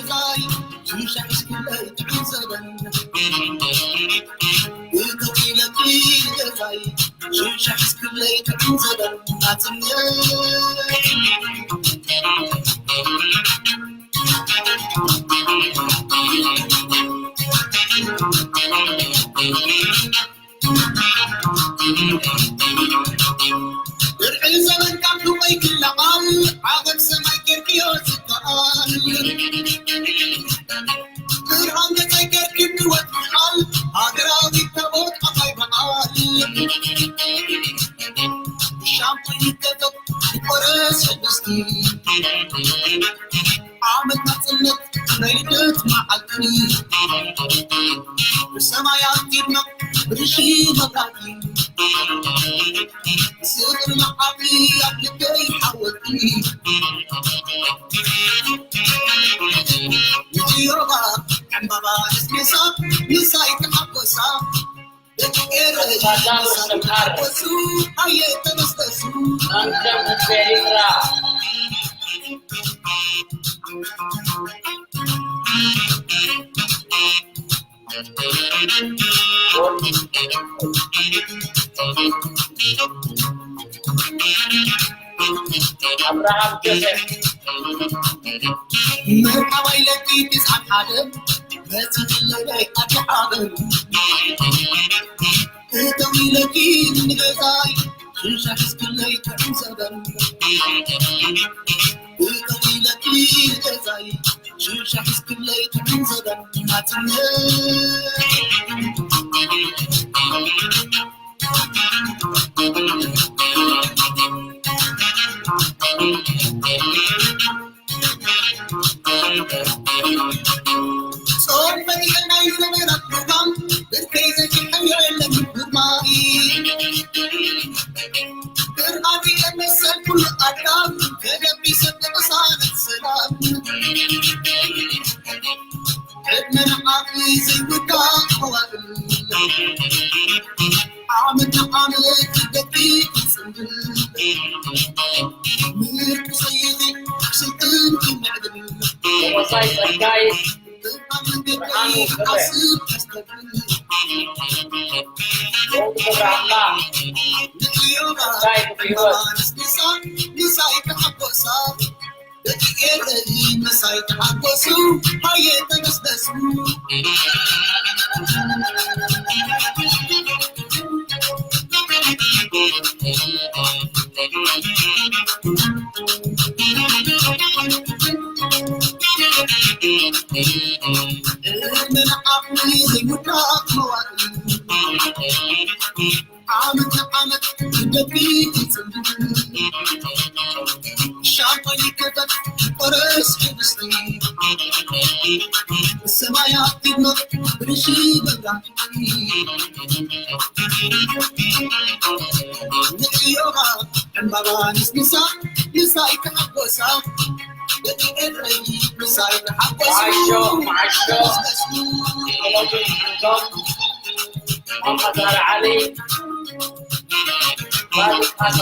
ገዛይ ሽሻ ሒዝክለይ ትዕዘበን። እተው ኢለኪ ገዛይ ሽሻ ሒዝክለይ ትዕዘበን። ናጽነት ብርዒ ዘበን ካብ ዱበይ ክለዓል፣ ዓቐብ ሰማይ ጌርክዮ ዝከኣል። ብርሃን ገጻይ ጌርኪ ክወት ምዓል፣ ሃገራዊ ታቦት ዓባይ በዓል። ሻምፒዮን ይከተት ይቆረስ ሕጉስቲ። ዓመት ናጽነት ናይ ልደት መዓልቲ፣ ብሰማያት ይድመቕ ብርሺ መብራህቲ፣ ዝኽሪ መዓልቲ ኣብ ልበይ ሓወልቲ። ንትዮባ ዕምባባ ነስኒሳ፣ ንሳይ ተሓጎሳ። ኣብርሃም ጆሴፍ። መርሓባ ኢለኪ ትስዓት ሓደ፣ በቲ ዘለለይ ኣዲ ዓበን። እተው ኢለኪ ንገዛይ፣ ሽሻ ሒዝክለይ ትዕዘበን። እተው ኢለኪ ንገዛይ፣ ሽሻ ሒዝክለይ ትዕዘበን። ናጽነት ጾም ፈቲሐ ናይ ዘመናት ፕሮግራም፣ ብርከይ ዘኪር ሕዮ የለን ብማይ። ብርሃን የመሰል ኩሉ ኣዳም፣ ከደቢሰ ቅዱሳን ሰላም። ዕድመ ንዓኺ ዘይውዳእ መዋእል፣ ዓመት ንዓመት ክደቂ ክጽንብል፣ ምርኩሰይ ስልጥን ክምዕብል። ተመሳይ ጸጋይ ብርሃኑ ክብረት። ክብረት ኣምላኽ። ንዕዮባ ጸጋይ ክብረት። ንሳ፣ ንሳይ ክሓጎሳ። ደቂ ኤረይ ምሳይ ተሓጎሱ፣ ሃየ ተገስገሱ። እመን ዓቕሊ ዘይውዳእ መዋእል። ዓመት ንዓመት ደቂ ትጽንብል፣ ሻምፓኝ ይከፈት ቆረስ ሕብስቲ፣ ሰማያት ይድመቕ ብርሺ መብራህቲ። ንዕዮኻ ዕምባባ ንስንሳ፣ ንሳይ ተሓጎሳ፣ ደቂ ኤረይ ምሳይ ተሓጎሱ። መዓሾ፣ መዓሾ። መሓመድ ዓሊ፣ ፋሪስ ሓሳ፣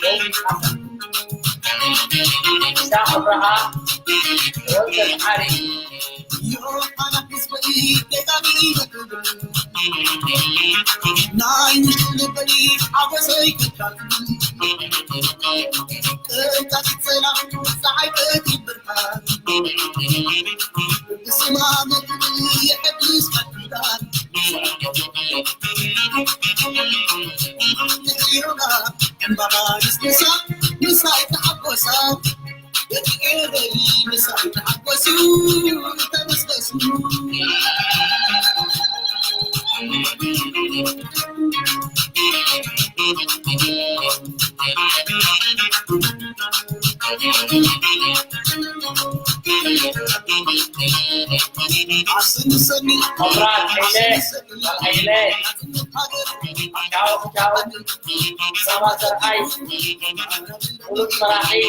ሮቢን ሓሰን፣ ኢሳቕ ኣብርሃ፣ ወልደ መሓሪ። ዮሃና ህዝበይ ደጋጊ ይነግር፣ ናይ ውሽጢ ልበይ ሓጎሰይ ክካል፣ ቅንጣት ሰላም ፀሓይ ቀትሪ ብርሃን፣ ብስማ መግቢ የሐድስ ቃል ኪዳን። ንዕዮና ዕምባባ ንስንሳ፣ ምሳይ ተሓጎሳ። ደቂ ኤረይ ምሳይ ተሓጎሱ፣ ተመስገሱ። ኣስንሰኒ፣ መብራት ሓይለ፣ መብራት ሓይለ። ቻው፣ ቻው። ሰባ ዘርኣይ፣ ፍሉጥ መራሒ።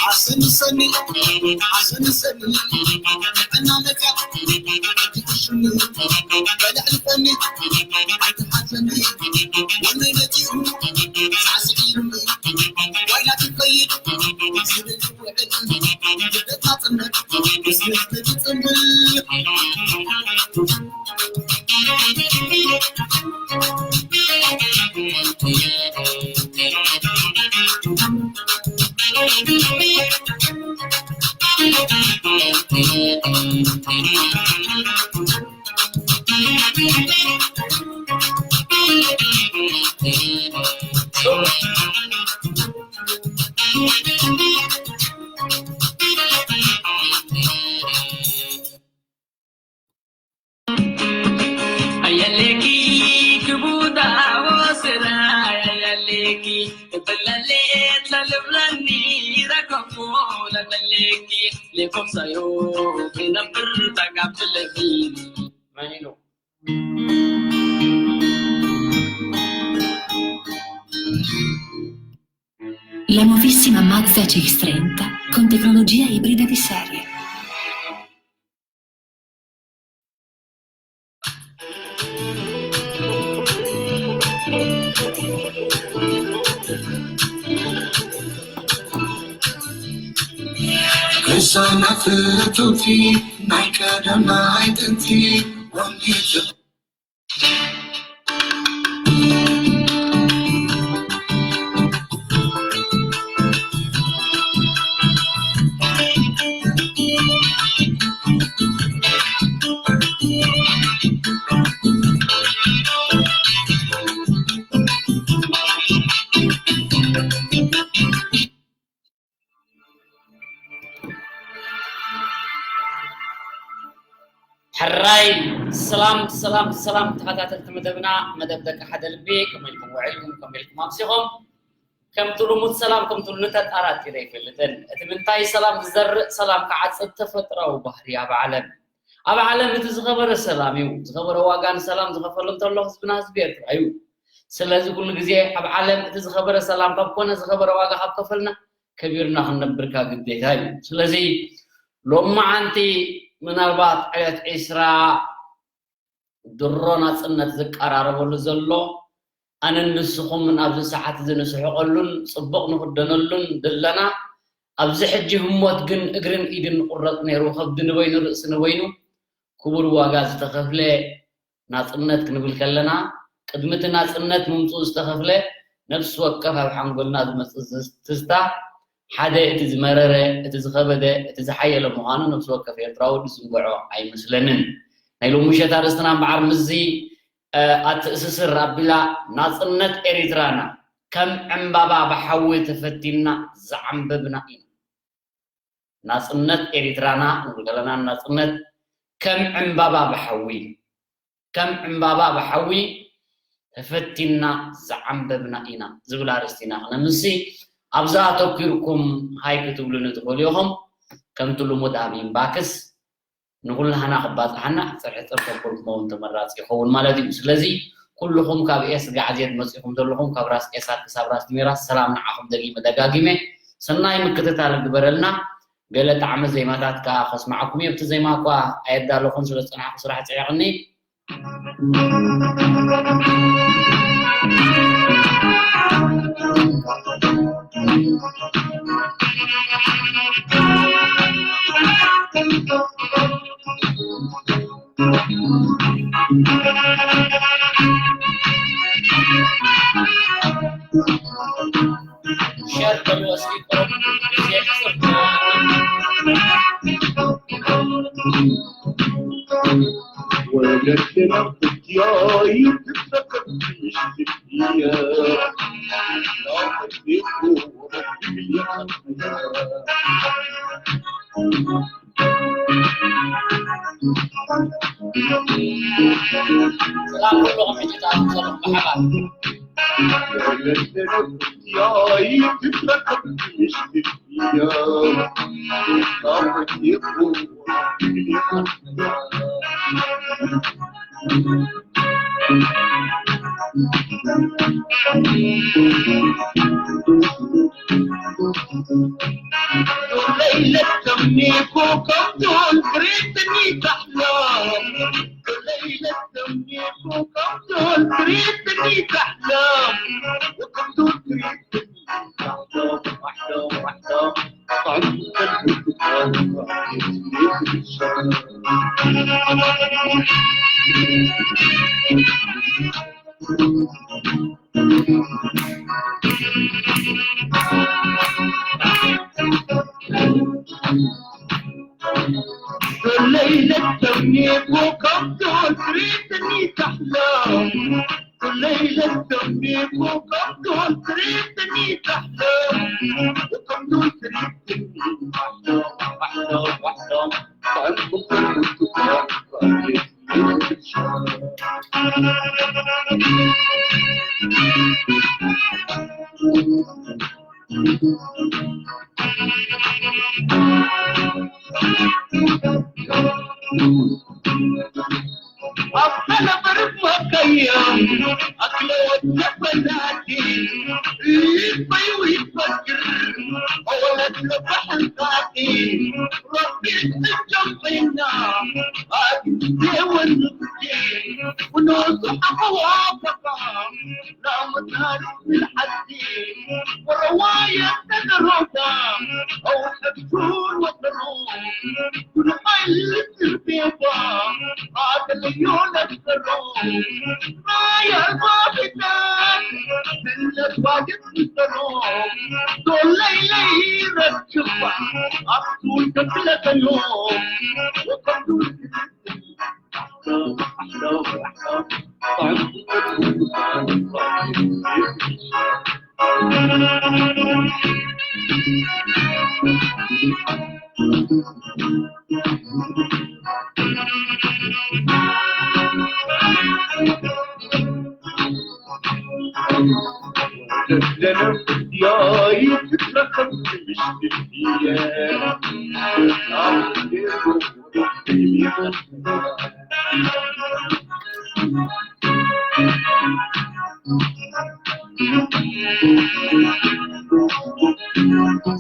ኣሰንሰኒ ኣሰንሰኒ እናመካ ትሽኒ በልዕልፈኒ ኣይትሓዘኒ ወነይ ነፂሩ ሳዕስዒ ዋይላ ትኸይድ ዝብል ዝውዕል ልደት ናፅነት ምስ ህዝቢ ትፅንብል። ኣየሌኪ ክቡዳ ወስራ ኣየሌኪ እብለሌት ለልብለኒ ረከቦ ለበሌኪ ሌኮምሳዮ ክነብር ተጋብለኒ መን ኢሉ? La nuovissima Mazda C X trenta con tecnologia ibrida di serie. ቅሳና ፍቱቲ ናይ ቀደማይ ጥንቲ ወሚት ሕራይ ሰላም ሰላም ሰላም ተኸታተልቲ መደብና፣ መደብ ደቂ ሓደ ልቢ፣ ከመይ ኢልኩም ውዒልኩም? ከመይ ኢልኩም ኣምሲኹም? ከምቲ ልሙድ ሰላም ከምቲ ንተጣራጢረ ኣይፈልጥን። እቲ ምንታይ ሰላም ዝዘርእ ሰላም ክዓጽድ ተፈጥራዊ ባህሪ ኣብ ዓለም። ኣብ ዓለም እቲ ዝኸበረ ሰላም እዩ። ዝኸበረ ዋጋ ንሰላም ዝኸፈሉ እንተሎ ህዝብና ህዝቢ ኤርትራ እዩ። ስለዚ ኩሉ ግዜ ኣብ ዓለም እቲ ዝኸበረ ሰላም ካብ ኮነ ዝኸበረ ዋጋ ካብ ከፈልና ከቢርና ክንነብር ካብ ግዴታ እዩ። ስለዚ ሎማዓንቲ ምናልባት ዕለት ዒስራ ድሮ ናጽነት ዝቀራረበሉ ዘሎ ኣነን ንስኹምን ኣብዚ ሰዓት እዚ ንስሕቐሉን ጽቡቕ ንኽደነሉን ድለና ኣብዚ ሕጂ ህሞት ግን እግርን ኢድን ንቑረጽ ነይሩ ከብዲ ንበይኑ ርእሲ ንበይኑ ክቡር ዋጋ ዝተኸፍለ ናጽነት ክንብል ከለና፣ ቅድሚ እቲ ናጽነት ምምጽኡ ዝተኸፍለ ነፍሲ ወከፍ ኣብ ሓንጎልና ዝመጽእ ትዝታ፣ ሓደ እቲ ዝመረረ፣ እቲ ዝኸበደ፣ እቲ ዝሓየለ ምዃኑ ነፍሲ ወከፍ ኤርትራዊ ዝዝንግዖ ኣይመስለንን። ናይ ሎሚ ምሸት ኣርእስትና እምበኣር ምስዚ ኣትእስስር ኣቢላ፣ ናጽነት ኤሪትራና ከም ዕምባባ ብሓዊ ተፈቲንና ዝዓምበብና ኢና። ናጽነት ኤሪትራና ንብል ከለና ናጽነት ከም ዕምባባ ብሓዊ ከም ዕምባባ ብሓዊ ተፈቲንና ዝዓምበብና ኢና ዝብል ኣርእስቲ ኢና ክነምሲ። ኣብዛ ኣተኲርኩም ሃይ ክትብሉኒ ትኽእሉ ኢኹም። ከምቲ ልሙድ ኣብ ኢንባክስ ንኹላህና ክባጽሓና ጽርሒ ጽርሒ ክኸውን ተመራጺ ይኸውን ማለት እዩ። ስለዚ ኩልኹም ካብ ኤስ ጋዕዜት መጺኹም ዘለኹም ካብ ራስ ኤሳት ክሳብ ራስ ቲሜራ ሰላም ንዓኹም ደጊመ ደጋጊመ ሰናይ ምክትታል ግበረልና። ገለ ጣዕሚ ዜማታት ከኣ ከስማዓኩም እየ። ኣብቲ ዜማ እኳ ኣየዳለኹን ስለ ዝጸናሕኩ ስራሕ ጽዒቕኒ።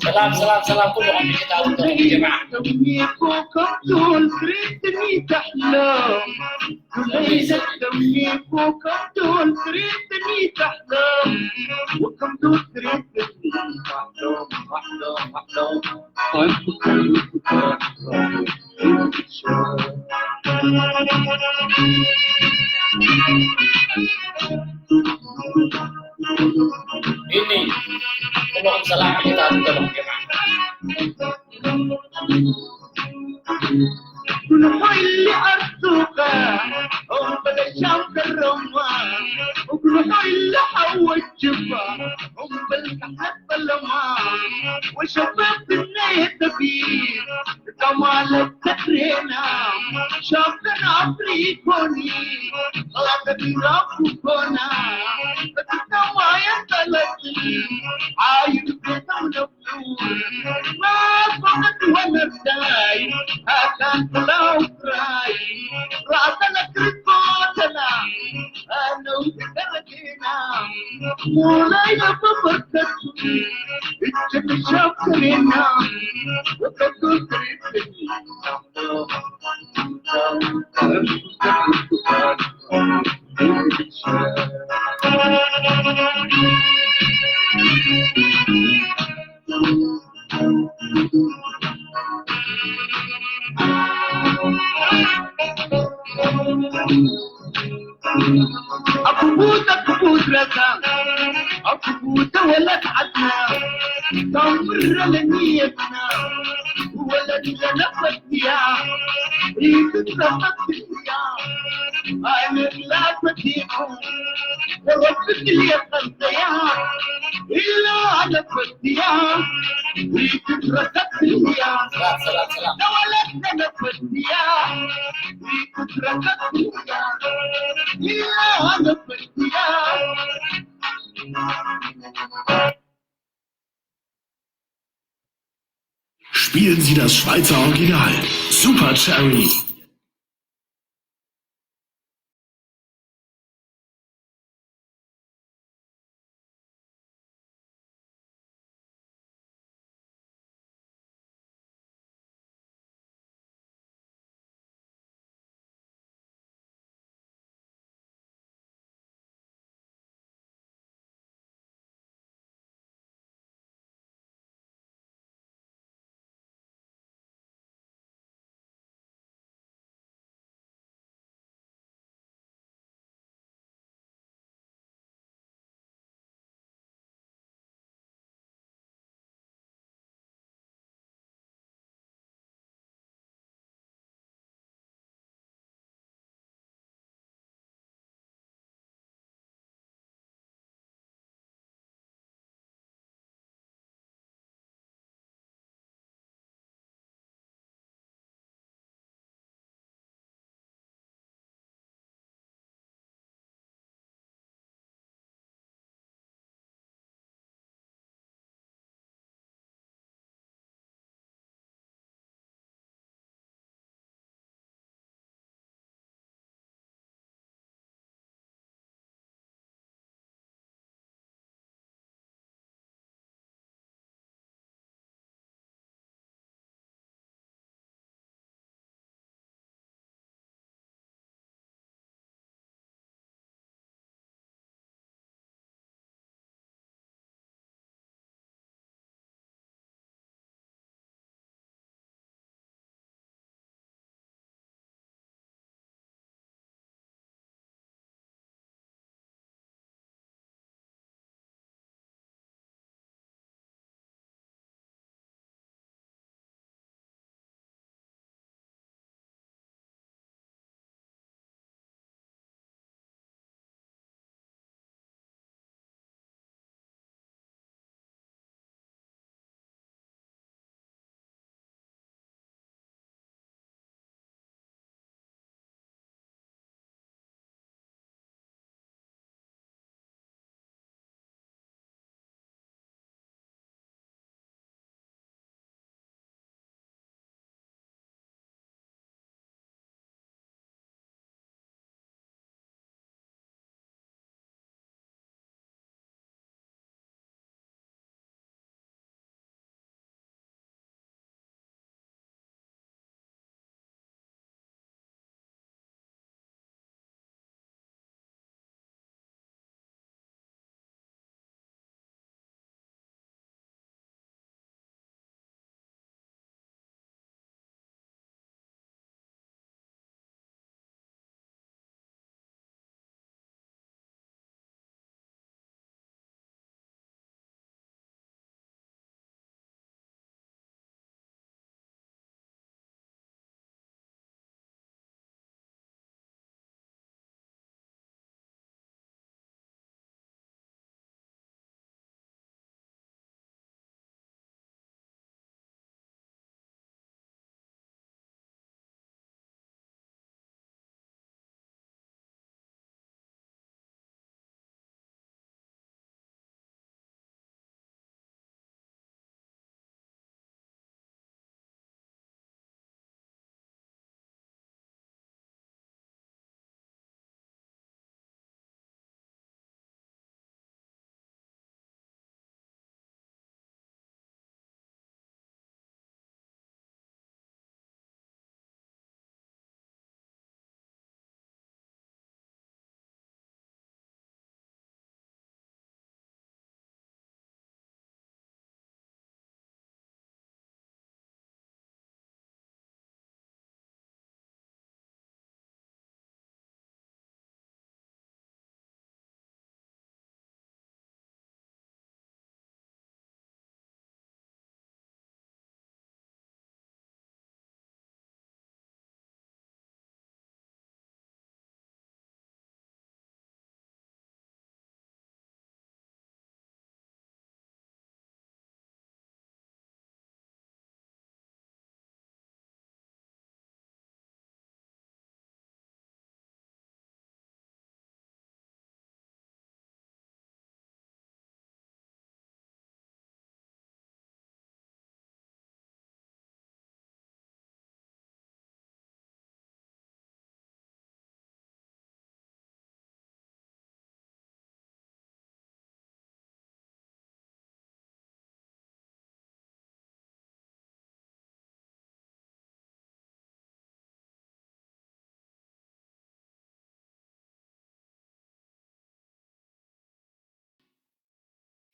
ሰላም ሰላም ሰላም፣ ኩሉ ዓመት ይታወቅ ጀማዓ። Ini, kulo ang salamat kita sa dalawang jamaah. Kullu hoyli artuqa, o bala sham karama, kullu hoyli hawajba, o bala kahab balama, wa shabab naytabi, kamala takrina, shabab afrikoni, ala tabi rafukona, tabi kamaya talatli, ayu betamna. Akubuta kubudraka, akubuta wala ta'adna, tamra laniyatna, wala lana fatiya, itu rapat ya, ana la fatikum, wa rabbit li qadaya, illa ana fatiya, itu rapat ya. Salam, salam, salam. Wala lana fatiya. Spielen Sie das Schweizer Original. Super Cherry.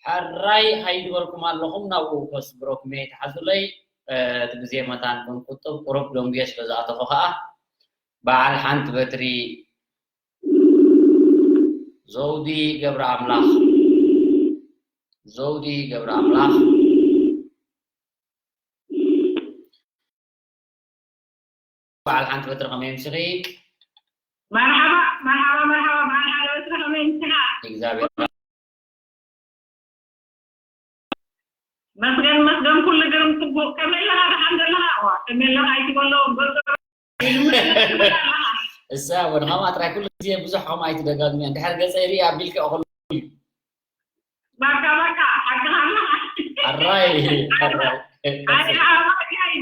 ሕራይ ሃይ ዝበልኩም ኣለኹም፣ ናብኡ ኮስ ብሮክሜ ተሓዙለይ። እቲ ግዜ መታን ክንቁጥብ ቁሩብ ደንጉየ ስለ ዝኣተኹ ኸኣ በዓል ሓንቲ በትሪ ዘውዲ ገብረ ኣምላኽ፣ ዘውዲ ገብረ ኣምላኽ። በዓል ሓንቲ በትሪ ከመይ ኣምሲኺ? መርሓባ፣ መርሓባ፣ መርሓባ፣ በዓል ሓደ በትሪ ከመይ ኣምሲኻ? እግዚኣብሔር መስገን፣ መስገን፣ ኩሉ ግርም ጽቡቕ። ከመይ ኣለኻ? ደሓን ዘለኻ? እዋ፣ ከመይ ኣለኻ? ኣይትበሎ፣ ገጸ-፣ እሳ፣ ወደ ኸማ ጥራይ ኩሉ ግዜ ብዙሕ ኸማ ኣይትደጋግሚ። እንድሕር ገጸ ይርኢ ኣቢልኪ እኹል እዩ። ባካ፣ ባካ፣ ሓቅኻ ኣለኻ። ኣራይ፣ ኣራይ። ኣይ፣ ኣይ፣ ኣይ፣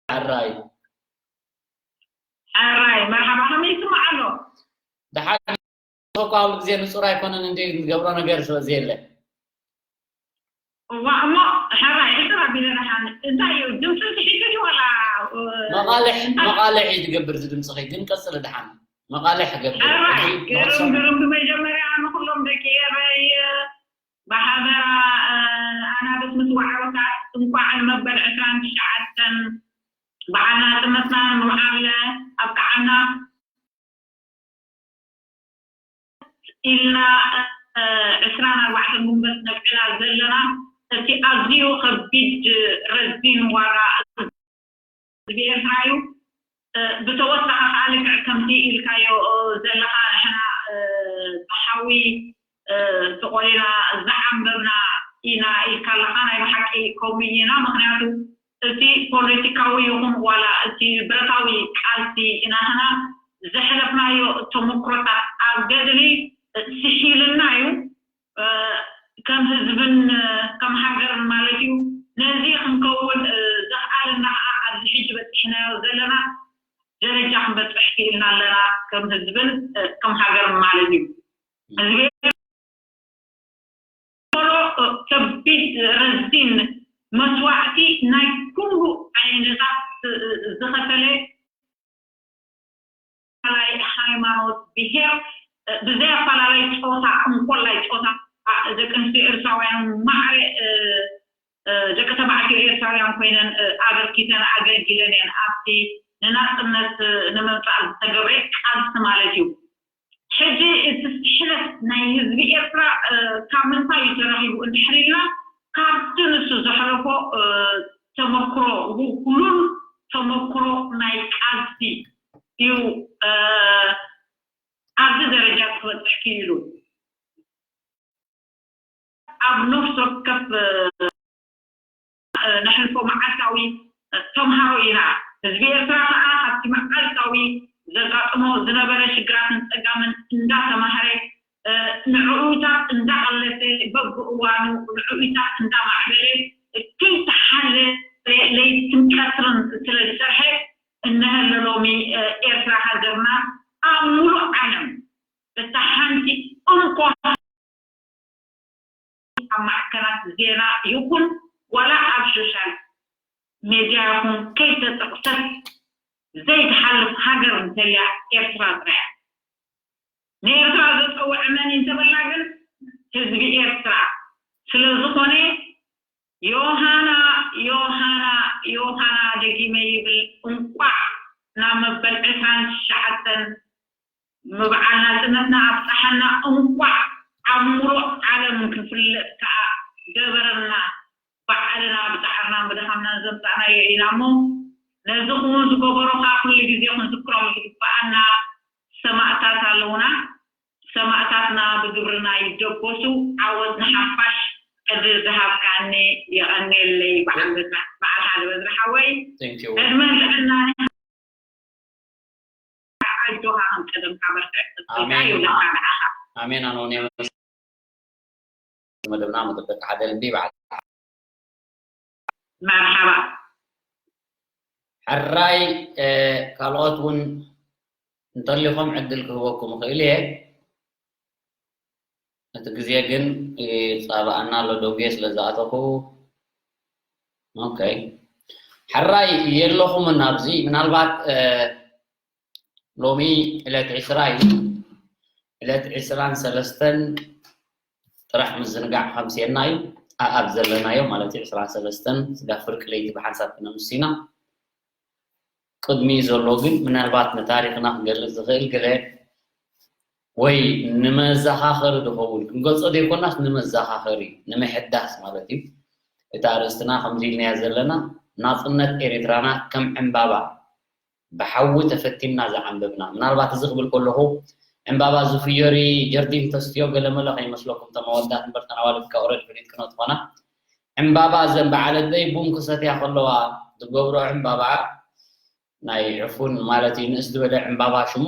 ኣራይ። ኣራይ፣ መርሓባ፣ ከመይ ይስማዕ ኣሎ? ደሓን እኮ፣ ኩሉ ግዜ ንጹር ኣይኮነን እንዴ፣ እንገብሮ ነገር ስለ ዘየለ። እዋ፣ እሞ፣ ሕራይ፣ ሕራይ ኣቢለ ደሓን። እንታይ እዩ፣ ድምፂ ስሒቱ ድዩ ዋላ፣ እ፣ መቓልሕ፣ እንታይ? መቓልሕ እዩ ትገብር ዝድምፅኺ፣ ግን ቀፅሊ ደሓን። መቓልሕ ገብር። ሕራይ፣ ሕጂ ግርም፣ ንኽሰምዕ። ግርም፣ ብመጀመርያ ንኹሎም ደቂ ኤረይ፣ ብሓበራ፣ እ፣ ኣናብስ ምስ ዋዕሮታት እንኳዕ ንመበል ዕስራን ትሽዓተን በዓል ናጽነትና ንምብዓል ኣብቅዓና ኢልና፣ እ፣ ዕስራን ኣርባዕተን ጉንበት ነብዕላ ዘለና፣ እቲ ኣዝዩ ከቢድ ረዚን ዋጋ ህዝቢ ኤርትራ እዩ። እ፣ ብተወሳኺ ከኣ ልክዕ ከምቲ ኢልካዮ፣ እ፣ ዘለኻ ንሕና፣ እ፣ ብሓዊ፣ እ፣ ተቖሊና ዝዓንበብና ኢና ኢልካ ኣለኻ። ናይ ብሓቂ ከምኡ ኢና። ምኽንያቱ እቲ ፖለቲካዊ ይኹን ዋላ እቲ ብረታዊ ቃልሲ ናህና ዘሕለፍናዮ ተመክሮታት ኣብ ገድሊ ስሒልና እዩ። እ፣ ከም ህዝብን፣ እ፣ ከም ሃገርን ማለት እዩ። ነዚ ክንከውን፣ እ፣ ዘኽኣለና ኸኣ ኣብዚ ሕጂ በጺሕናዮ ዘለና ደረጃ ክንበጽሕ ክኢልና ኣለና፣ ከም ህዝብን፣ እ፣ ከም ሃገርን ማለት እዩ። ህዝቢ ከቢድ ረዚን መስዋእቲ ናይ ኩሉ ዓይነታት ዝኸፈለ፣ ኣፈላላይ ሃይማኖት፣ ብሄር፣ ብዘይ ኣፈላላይ ጾታ፣ እንኮላይ ጾታ፣ ደቂ ኣንስትዮ ኤርትራውያን ማዕረ ደቂ ተባዕትዮ ኤርትራውያን ኮይነን ኣበርኪተን ኣገልጊለን እየን ኣብቲ ንናጽነት ንምምጻእ ዝተገብረ ቃልሲ ማለት እዩ። ሕጂ እቲ ስሕለት ናይ ህዝቢ ኤርትራ፣ እ፣ ካብ ምንታይ እዩ ተረኺቡ እንድሕር ኢልና፣ ካብቲ ንሱ ዘሕለፎ፣ እ፣ ተመክሮ፣ ውጉሉል ተመክሮ ናይ ቃልሲ እዩ፣ እ፣ ኣብዚ ደረጃ ክበጽሕ ክኢሉ። ኣብ ነፍሲ ወከፍ፣ እ፣ እ፣ ነሕልፎ መዓልታዊ፣ እ፣ ተምሃሮ ኢና። ህዝቢ ኤርትራ ከኣ ካብቲ መዓልታዊ ዘጋጥሞ ዝነበረ ሽግራትን ጸጋምን እንዳተማህረ፣ እ፣ ንዕኡታት እንዳቐለሰ፣ በብእዋኑ ንዕኡታት እንዳማዕበለ፣ ከይተሓለለ ለይትን ቀትርን ስለ ዝሰርሐ፣ እነሀ ሎሚ፣ እ፣ ኤርትራ ሃገርና ኣብ ሙሉእ ዓለም እታ ሓንቲ እንኮ ኣብ ማዕከናት ዜና ይኹን ዋላ ኣብ ሶሻል ሜድያ ይኹን ከይተጠቕሰት ዘይትሓልፍ ሃገር እንተልያ ኤርትራ ጥራይ እያ። ንኤርትራ ዘጸውዕ መን እዩ እንተበልና ግን ህዝቢ ኤርትራ ስለ ዝኾነ ዮሃና፣ ዮሃና፣ ዮሃና ደጊመ ይብል፣ እንቋዕ ናብ መበል ዕስራን ትሽዓተን ምብዓል ናጽነትና ኣብጽሓና፣ እንቋዕ ኣብ ሙሉእ ዓለም ክፍለጥ ከኣ ገበረና። ባዕልና ብጻዕርናን ብድኻምናን ዘምጻእናዮ ኢና እሞ፣ ነዚ ክውን ዝገበሩ ከኣ ኩሉ ግዜ ክንዝክሮም ዝግብኣና ሰማእታት ኣለዉና። ሰማእታትና ብግብርና ይደበሱ። ዓወት ንሓፋሽ። ዕድል ዝሃብካኒ የቐንየለይ በዓል በዝራ-፣ በዓል ሓደ በዝሪ ሓወይ። Thank you። ዕድመን ጥዕናን ኣጆኻ ከም ቀደምካ በርትዕ፣ ቀጽልካ ኣሜን። ይውለድካ ንዓኻ። ኣሜን። ኣነ እውን የመስ-፣ መደብና መጠበቂ ሓደ ልቢ በዓል። መርሓባ። ሕራይ፣ እ፣ ካልኦት እውን እንተሊኹም ዕድል ክህበኩም እኽእል እየ። እቲ ግዜ ግን ይጻባኣና ኣሎ፣ ደንጉየ ስለ ዝኣተኹ። ኦኬ። ሕራይ የለኹምን ኣብዚ። ምናልባት፣ እ፣ ሎሚ ዕለት ዕስራ እዩ። ዕለት ዕስራን ሰለስተን ጥራሕ ምዝንጋዕ ከምስየና እዩ። ኣኣብ ዘለናዮ ማለት እዩ ዕስራን ሰለስተን ስጋ ፍርቂ ለይቲ ብሓንሳብ ክነምስ ኢና። ቅድሚኡ ዘሎ ግን ምናልባት ንታሪኽና ክገልጽ ዝኽእል ገለ ወይ ንመዘኻኸሪ ዝኸውን ክንገልጾ ዘይኮናስ ንመዘኻኸሪ ንምሕዳስ ማለት እዩ። እታ ኣርእስትና ከምዚ ኢልናያ ዘለና ናጽነት ኤሪትራና ከም ዕምባባ ብሓዊ ተፈቲንና ዝዓንበብና። ምናልባት እዚ ክብል ከለኹ ዕምባባ ዝፍዮሪ ጀርዲን ተስትዮ ገለመለ ከይመስለኩም ተመወዳት እምበር ተናዋልት ከ ኦረድ ፍሊጥ ክኖ ትኾና ዕምባባ ዘን በዓለደይ ቡን ክሰትያ ከለዋ ዝገብሮ ዕምባባ ናይ ዕፉን ማለት እዩ ንእስ ዝበለ ዕምባባ ሽሙ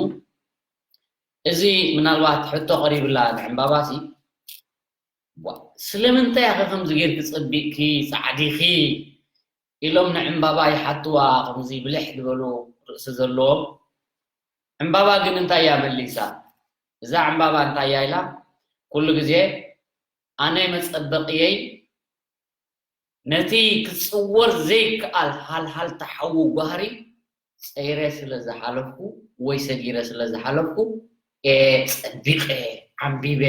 እዚ ምናልባት ሕቶ ቀሪብላ ንዕምባባ ሲ ስለምንታይ ኢኺ ከምዚ ጌርኪ ጸቢቕኪ ጻዕዲኺ ኢሎም ንዕምባባ ይሓትዋ ከምዚ ብልሕ ዝበሉ ርእሲ ዘለዎም ዕምባባ ግን እንታይ እያ መሊሳ እዛ ዕምባባ እንታይ እያ ኢላ ኩሉ ግዜ ኣነ መጸበቕየይ ነቲ ክጽወር ዘይከኣል ሃልሃል ተሓዉ ጓህሪ ጸይረ ስለ ዝሓለፍኩ ወይ ሰጊረ ስለ ዝሓለፍኩ እየ ጸቢቐ ዓምቢበ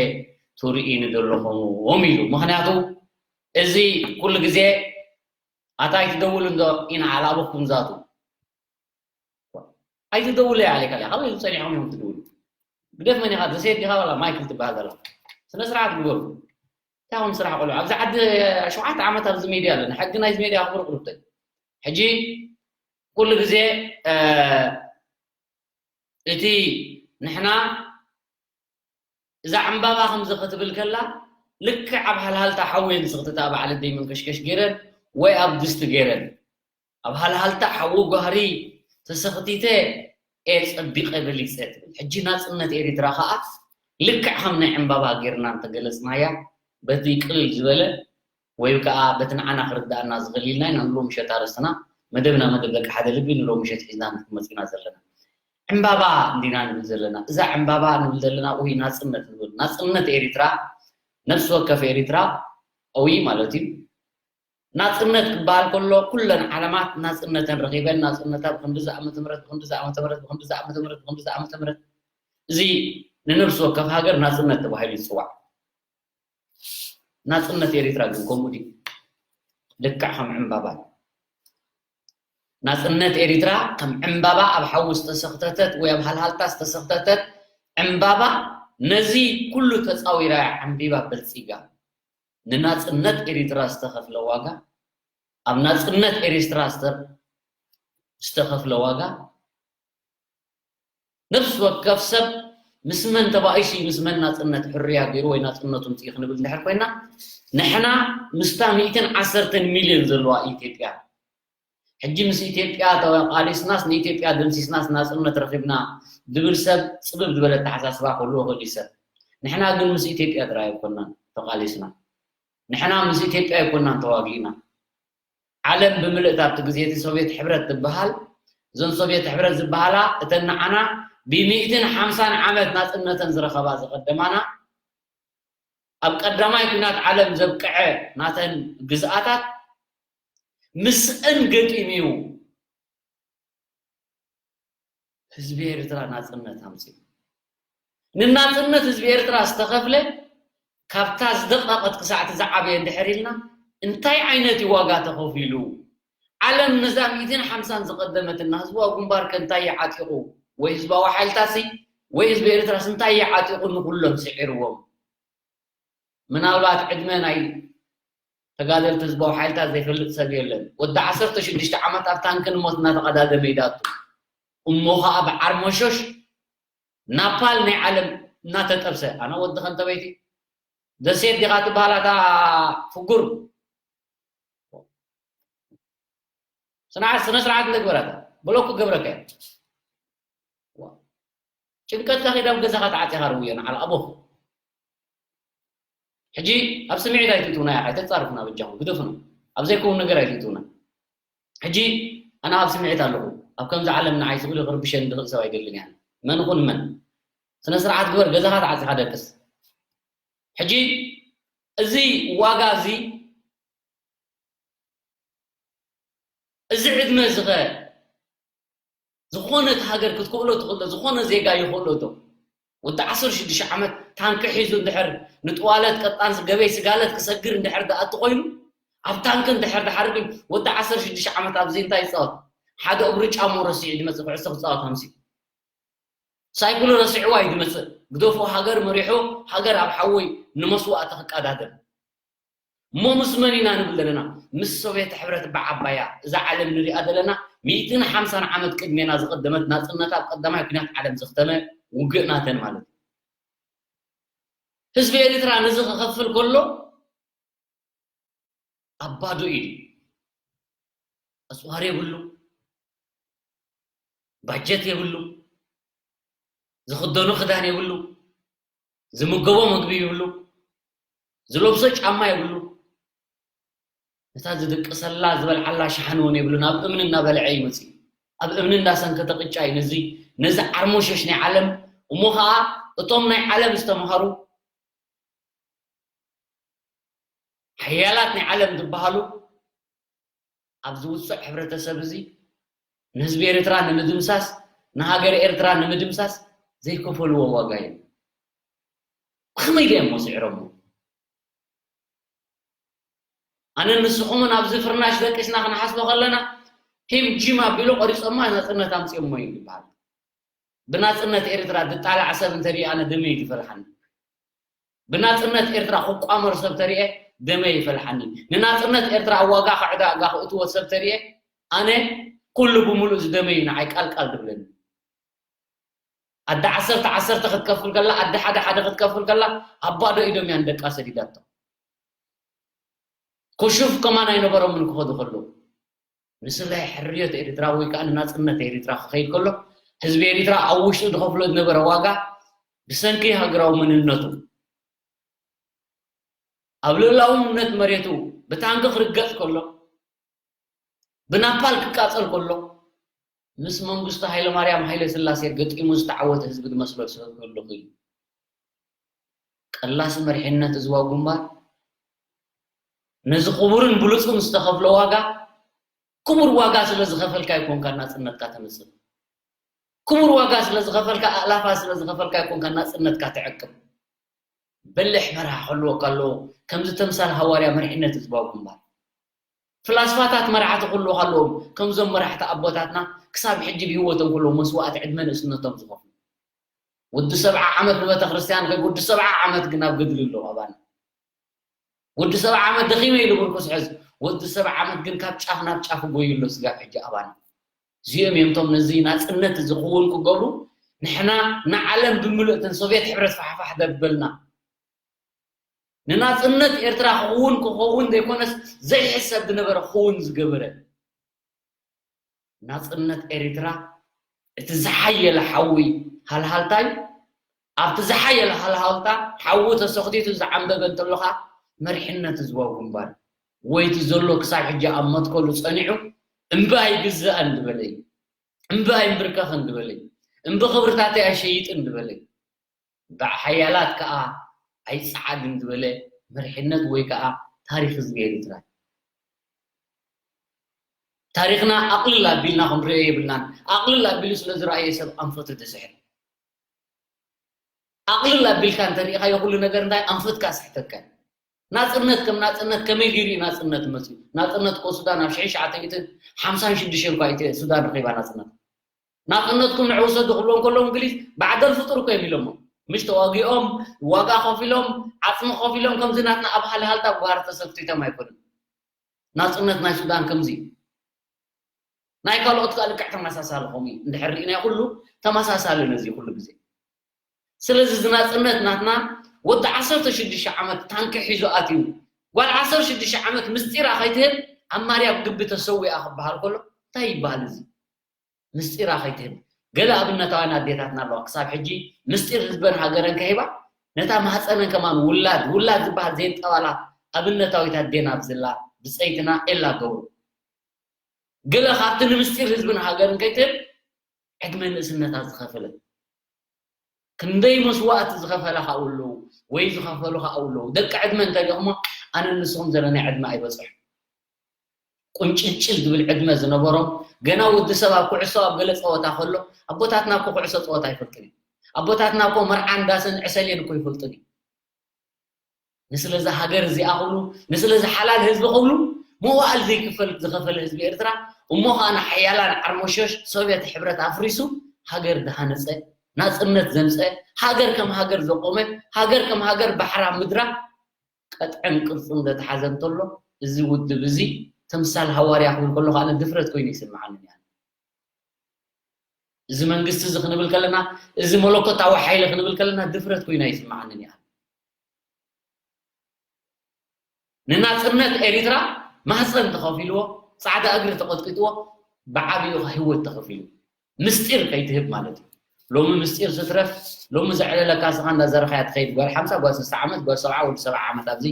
ትርእዩኒ ዘለኹም ኢሉ። ምኽንያቱ እዚ ኩሉ ግዜ ኣታ ኣይትደውል እንዶ ኢና ኣላበኹም ዛቱ ኣይትደውል እያ ኣሌካ እያ ካበይ ጸኒሖም እዮም ትደውሉ ግደፍ መን ኢኻ ደሴት ዲኻ ዋላ ማይክል ትበሃል ዘላ ስነ ስርዓት ግበሩ እንታይ ኹም ስራሕ ቆልዑ ኣብዚ ዓዲ ሸውዓተ ዓመት ኣብዚ ሜድያ ኣለና ሕጊ ናይዚ ሜድያ ኣኽብሩ ቅሩብተይ ሕጂ ኩሉ ግዜ እቲ ንሕና እዛ ዕምባባ ከምዚ ክትብል ከላ ልክዕ ኣብ ሃልሃልታ ሓዊ እየን ዝስኽትታ በዓል ኣደይ መንከሽከሽ ገይረን ወይ ኣብ ድስቲ ገይረን ኣብ ሃልሃልታ ሓዊ ጓህሪ ተሰኽቲተ እየ ጸቢቐ በሊጸ ትብል። ሕጂ ናጽነት ኤሪትራ ከኣ ልክዕ ከም ናይ ዕምባባ ጌርና እንተገለጽናያ በቲ ቅልል ዝበለ ወይ ከኣ በቲ ንዓና ክርድኣና ዝኽእል ኢልና ኢና ንሎሚ ምሸት ኣርእስትና መደብና መደብ ደቂ ሓደ ልቢ ንሎሚ ምሸት ሒዝና ክንመጽእ ኢና ዘለና። ዕምባባ እንዲና ንብል ዘለና። እዛ ዕምባባ ንብል ዘለና ወይ ናጽነት ንብል። ናጽነት ኤሪትራ ነፍሲ ወከፍ ኤሪትራ ኣዊ ማለት እዩ። ናጽነት ክበሃል ከሎ ኩለን ዓለማት ናጽነተን ረኺበን ናጽነታ ብክንድዚ ዓመተ ምህረት ብክንድዚ ዓመተ ምህረት ብክንድዚ ዓመተ ምህረት ብክንድዚ ዓመተ ምህረት እዚ ንነፍሲ ወከፍ ሃገር ናጽነት ተባሂሉ ይጽዋዕ። ናጽነት ኤሪትራ ግን ከምኡ ድዩ? ልክዕ ከም ዕምባባ ናጽነት ኤሪትራ ከም ዕምባባ ኣብ ሓዊ ዝተሰኽተተት ወይ ኣብ ሃልሃልታ ዝተሰኽተተት ዕምባባ ነዚ ኩሉ ተጻዊራ እያ ዓምቢባ በልጺጋ። ንናጽነት ኤሪትራ ዝተኸፍለ ዋጋ ኣብ ናጽነት ኤሪትራ ዝተኸፍለ ዋጋ ነፍሲ ወከፍ ሰብ ምስ መን ተባኢሱ እዩ ምስ መን ናጽነት ሕርያ ገይሩ ወይ ናጽነቱ ምጽኢ ክንብል እንድሕር ኮይና ንሕና ምስታ ሚእትን ዓሰርተን ሚልዮን ዘለዋ ኢትዮጵያ ሕጂ ምስ ኢትዮጵያ ተቃሊስናስ ንኢትዮጵያ ደምሲስናስ ናጽነት ረኺብና ድብል ሰብ ጽብብ ዝበለ ኣተሓሳስባ ክህልዎ ክእል እዩ ሰብ ንሕና ግን ምስ ኢትዮጵያ ጥራይ ኣይኮናን ተቃሊስና ንሕና ምስ ኢትዮጵያ ኣይኮናን ተዋጊእና ዓለም ብምልእታ ኣብቲ ግዜ እቲ ሶቭየት ሕብረት ትበሃል እዘን ሶቭየት ሕብረት ዝበሃላ እተን ንዓና ብሚእትን ሓምሳን ዓመት ናፅነተን ዝረኸባ ዝቐደማና ኣብ ቀዳማይ ኩናት ዓለም ዘብቅዐ ናተን ግዝኣታት ምስእን ገጢሙ እዩ ህዝቢ ኤርትራ ናጽነት ኣምጺኡ። ንናጽነት ህዝቢ ኤርትራ ዝተኸፍለ ካብታ ዝደቐቐት ክሳዕ እቲ ዝዓበየ እንድሕር ኢልና እንታይ ዓይነት እዩ ዋጋ ተኸፊሉ? ዓለም ነዛ ሚእትን ሓምሳን ዝቐደመትና ህዝባዊ ግንባር ከ እንታይ እዩ ዓጢቑ? ወይ ህዝባዊ ሓይልታሲ ወይ ህዝቢ ኤርትራስ እንታይ እዩ ዓጢቑ ንኹሎም ስዒርዎም? ምናልባት ዕድመ ናይ ተጋደልቲ ህዝባዊ ሓይልታት ዘይፈልጥ ሰብ የለን። ወዲ ዓሰርተ ሽዱሽተ ዓመት ኣብ ታንኪ ንሞት እናተቐዳደመ እዩ ዝኣቱ። እሞ ኸኣ ብዓርሞሾሽ ናፓል ናይ ዓለም እናተጠብሰ፣ ኣነ ወዲ ከንተበይቲ ደሴት ዲኻ ትበሃል ኣታ ፍጉር? ስነ ስርዓት እንተግበራታ ብሎክ ክገብረካ እየ። ጭንቀትካ ከይዳ ኣብ ገዛኻ ተዓፂኻ ርውዮ ንዓል ኣቦኽ ሕጂ ኣብ ስምዒት ኣይትእትውና ኢኻ ኣይተፃርፉና በጃኹም ግደፉና ኣብ ዘይከውን ነገር ኣይትእትውና ሕጂ ኣነ ኣብ ስምዒት ኣለኹ ኣብ ከምዚ ዓለም ንዓይ ስእሉ ክርብሸን ዝኽእል ሰብ ኣይደልን እያ መን ኹን መን ስነ ስርዓት ግበር ገዛኻ ተዓፂኻ ደቅስ ሕጂ እዚ ዋጋ እዚ እዚ ዕድመ እዚ ኸ ዝኾነት ሃገር ክትክእሎ ትኽእሎ ዝኾነ ዜጋ ይኽእሎ ዶ ወዲ ዓሰርተ ሽዱሽተ ዓመት ታንኪ ሒዙ እንድሕር ንጥዋለት ቀጣን ገበይ ስጋለት ክሰግር እንድሕር ዝኣቱ ኮይኑ፣ ኣብ ታንኪ እንድሕር ድሓር ግን ወዲ ዓሰርተ ሽዱሽተ ዓመት ኣብዚ እንታይ ይፃወት? ሓደ እግሩ ጫሞ ረሲዑ ዝመፅእ ኩዕሶ ክፃወት ኣምሲ ሳይክሉ ረሲዕዋ እዩ ዝመፅእ። ግደፎ ሃገር መሪሑ ሃገር ኣብ ሓወይ ንመስዋእቲ ክቀዳደም። እሞ ምስ መን ኢና ንብል ዘለና? ምስ ሶቬት ሕብረት በዓባያ። እዛ ዓለም ንሪኣ ዘለና ሚእትን ሓምሳን ዓመት ቅድሜና ዝቐደመት ናጽነታ ኣብ ቀዳማይ ኩናት ዓለም ዘኽተመ ውግእ ናተን ማለት እዩ። ህዝቢ ኤርትራ ነዚ ክኸፍል ከሎ ኣብ ባዶ ኢዱ። ኣጽዋር የብሉ፣ ባጀት የብሉ፣ ዝኽደኖ ክዳን የብሉ፣ ዝምገቦ ምግቢ ይብሉ፣ ዝለብሶ ጫማ ይብሉ። ነታ ዝድቅሰላ ዝበልዓላ ሸሓን እውን የብሉን። ኣብ እምኒ እናበልዐ እዩ መፂኡ። ኣብ እምኒ እንዳሰንከተ ቅጫ እዩ ነዚ ነዚ ዓርሞሸሽ ናይ ዓለም። እሞ ከዓ እቶም ናይ ዓለም ዝተምሃሩ ሓያላት ናይ ዓለም ዝበሃሉ ኣብዚ ውፅዕ ሕብረተሰብ እዚ ንህዝቢ ኤርትራ ንምድምሳስ ንሃገር ኤርትራ ንምድምሳስ ዘይከፈልዎ ዋጋ እዩ። ብኸመይ ድዮም ስዒሮሞ? ኣነ ንስኹምን ኣብዚ ፍርናሽ ደቂስና ክንሓስቦ ከለና ሂም ጂም ኣቢሉ ቆሪጾማ ናጽነት ኣምጺኦሞ እዩ ዝበሃል። ብናጽነት ኤርትራ ዝጣላዕ ሰብ እንተሪኣ ኣነ ደመይ ዝፈልሓኒ። ብናጽነት ኤርትራ ክቋመር ሰብ ተሪኤ ደመይ ይፈልሓኒ። ንናጽነት ኤርትራ ኣብ ዋጋ ክዕዳጋ ክእትዎ ሰብ ተሪኤ ኣነ ኩሉ ብምሉእ ዝደመይ ንዓይ ቃልቃል ድብለኒ። ኣደ ዓሰርተ ዓሰርተ ክትከፍል ከላ ኣደ ሓደ ሓደ ክትከፍል ከላ ኣብ ባዶ ኢዶም እያ ንደቃ ሰዲዳቶ። ክሹፍ ከማን ኣይነበሮምን ክኸዱ ከለዉ። ንስለ ሕርዮት ኤርትራ ወይ ከዓ ንናጽነት ኤርትራ ክኸይድ ከሎ ህዝቢ ኤርትራ ኣብ ውሽጡ ዝኸፍሎ ዝነበረ ዋጋ ብሰንኪ ሃገራዊ መንነቱ ኣብ ልእላውነት መሬቱ ብታንኪ ክርገጽ ከሎ ብናፓል ክቃጸል ከሎ ምስ መንግስቱ ሃይለማርያም ሃይለስላሴ ገጢሙ ዝተዓወተ ህዝቢ ዝመስሎ ዝሰብከሉ እዩ። ቀላሲ መሪሕነት ህዝባዊ ግንባር ነዚ ክቡርን ብሉፅን ዝተኸፍሎ ዋጋ ክቡር ዋጋ ስለ ዝኸፈልካ ኣይኮንካ ናፅነትካ ተምፅእ። ክቡር ዋጋ ስለ ዝኸፈልካ ኣእላፋት ስለ ዝኸፈልካ ኣይኮንካ ናፅነትካ ትዕቅብ። በሊሕ መርሃ ክህልወካ ኣለዎ። ከምዚ ተምሳል ሃዋርያ መሪሕነት ህዝባዊ ግንባር ፍላስፋታት መራሕቲ ክህልወካ ኣለዎም። ከምዞም መራሕቲ ኣቦታትና ክሳብ ሕጂ ብህይወቶም ከለዉ መስዋእቲ ዕድመ ንእስነቶም ዝኸፍሉ ወዲ ሰብዓ ዓመት ንቤተ ክርስቲያን ከይዱ ወዲ ሰብዓ ዓመት ግን ኣብ ገድሊ ኣለዉ ኣባና። ወዲ ሰብዓ ዓመት ደኺመ ኢሉ ምርኩስ ሕዝ ወዲ ሰብዓ ዓመት ግን ካብ ጫፍ ናብ ጫፍ ጎዩ ኣሎ ስጋብ ሕጂ ኣባና። እዚኦም እዮም እቶም ነዚ ናፅነት እዚ ክውን ክገብሩ ንሕና ንዓለም ብምልእትን ሶቪየት ሕብረት ፋሕፋሕ ደበልና ንናፅነት ኤርትራ ክውን ክኸውን ዘይኮነስ ዘይሕሰብ ዝነበረ ክውን ዝገበረ ናፅነት ኤርትራ እቲ ዝሓየለ ሓዊ ሃልሃልታ እዩ። ኣብቲ ዝሓየለ ሃልሃልታ ሓዊ ተሰኽቲቱ ዝዓንበበ እንተሎኻ መሪሕነት ህዝባዊ ግንባር ወይቲ ዘሎ ክሳብ ሕጂ ኣብ መትከሉ ፀኒዑ እምቢ ኣይግዛእን ዝበለ እዩ። እምቢ ኣይምብርከኽን ዝበለ እዩ። እምቢ ክብርታተይ ኣይሸይጥን ዝበለ እዩ። ብሓያላት ከዓ ኣይፀዓድን ዝበለ መሪሕነት ወይ ከዓ ታሪክ ህዝቢ ኤርትራ እዩ። ታሪክና ኣቕልል ኣቢልና ክንሪኦ የብልናን። ኣቕልል ኣቢሉ ስለ ዝረኣየ ሰብ ኣንፈቱ ዝስሕት። ኣቕልል ኣቢልካ እንተሪኢኻዮ ኩሉ ነገር እንታይ ኣንፈትካ ስሕተካ እዩ። ናፅነት ከም ናፅነት ከመይ ገይሩ እዩ ናፅነት መፅዩ? ናፅነት እኮ ሱዳን ኣብ ሽሕን ትሽዓተ ሚእትን ሓምሳን ሽዱሽተን እኳ እዩ ሱዳን ረኺባ ናፅነት። ናፅነትኩም ንዑ ውሰዱ ክብሎም ከለዉ እንግሊዝ ባዕደል ፍጡር እኮ እዮም ኢሎሞ። ምሽ ተዋጊኦም ዋጋ ከፊሎም ዓፅሚ ከፊሎም ከምዚ ናትና ኣብ ሃልሃልታ ጓር ተሰፍቲቶም ኣይኮኑን። ናፅነት ናይ ሱዳን ከምዚ እዩ። ናይ ካልኦት ከዓ ልክዕ ተመሳሳሊ ከምኡ እዩ። እንድሕር ርኢናዮ ኩሉ ተመሳሳሊ ነዚ ኩሉ ግዜ። ስለዚ እዚ ናፅነት ናትና ወዲ ዓሰርተ ሽዱሽተ ዓመት ታንኪ ሒዙ ኣትዩ ጓል ዓሰርተ ሽዱሽተ ዓመት ምስጢራ ከይትህብ ኣብ ማርያም ግቢ ተሰዊኣ ክበሃል ከሎ እንታይ ይበሃል እዚ? ምስጢራ ከይትህብ ገለ ኣብነታውያን ኣዴታትና ኣለዋ ክሳብ ሕጂ ምስጢር ህዝበን ሃገረን ከሂባ ነታ ማህፀነን ከማን ውላድ ውላድ ዝበሃል ዘየጠባላ ኣብነታዊት ኣዴና ኣብዝላ ብፀይትና ኤላ ገብሩ ገለ ካብቲ ንምስጢር ህዝብን ሃገርን ከይትህብ ዕድመ ንእስነታ ዝኸፈለት ክንደይ መስዋእቲ ዝኸፈላ ካብኡ ኣለዉ ወይ ዝኸፈሉ ካብኡ ኣለዉ ደቂ ዕድመ እንተሪእኹሞ ኣነ ንስኹም ዘለናይ ዕድመ ኣይበፅሑ ቁንጭልጭል ዝብል ዕድመ ዝነበሮም ገና ወዲ ሰብ ኣብ ኩዕሶ ኣብ ገለ ፀወታ ከሎ ኣቦታትና እኮ ኩዕሶ ፀወታ ኣይፈልጡን እዮም ኣቦታትና እኮ መርዓን ዳስን ዕሰሌን እኮ ይፈልጡን እዮም። ንስለዚ ሃገር እዚኣ ክብሉ፣ ንስለዚ ሓላል ህዝቢ ክብሉ መዋእል ዘይክፈል ዝኸፈለ ህዝቢ ኤርትራ፣ እሞ ኸኣ ንሓያላን ዓርሞሾሽ ሶቭየት ሕብረት ኣፍሪሱ ሃገር ዝሃነጸ፣ ናጽነት ዘምጸ፣ ሃገር ከም ሃገር ዘቆመ፣ ሃገር ከም ሃገር ባሕራ ምድራ ቀጥዕን ቅርጽን ዘትሓዘ እንተሎ፣ እዚ ውድብ እዚ ተምሳል ሃዋርያ ክብል ከሎ ከኣ ድፍረት ኮይኑ ይስምዓኒ። እዚ መንግስቲ እዚ ክንብል ከለና፣ እዚ መለኮታዊ ሓይሊ ክንብል ከለና ድፍረት ኮይኑ ኣይስምዓንን እያ። ንናጽነት ኤሪትራ ማህፀን ተኸፊልዎ፣ ጻዕዳ እግሪ ተቐጥቂጥዎ፣ ብዓቢኡ ህይወት ተኸፊሉ። ምስጢር ከይትህብ ማለት እዩ። ሎሚ ምስጢር ስትረፍ፣ ሎሚ ዘዕለለካ ስኻ እንዳዘረኻያ ትኸይድ ጓል ሓምሳ፣ ጓል ስልሳ ዓመት፣ ጓል ሰብዓ፣ ወዲ ሰብዓ ዓመት ኣብዚ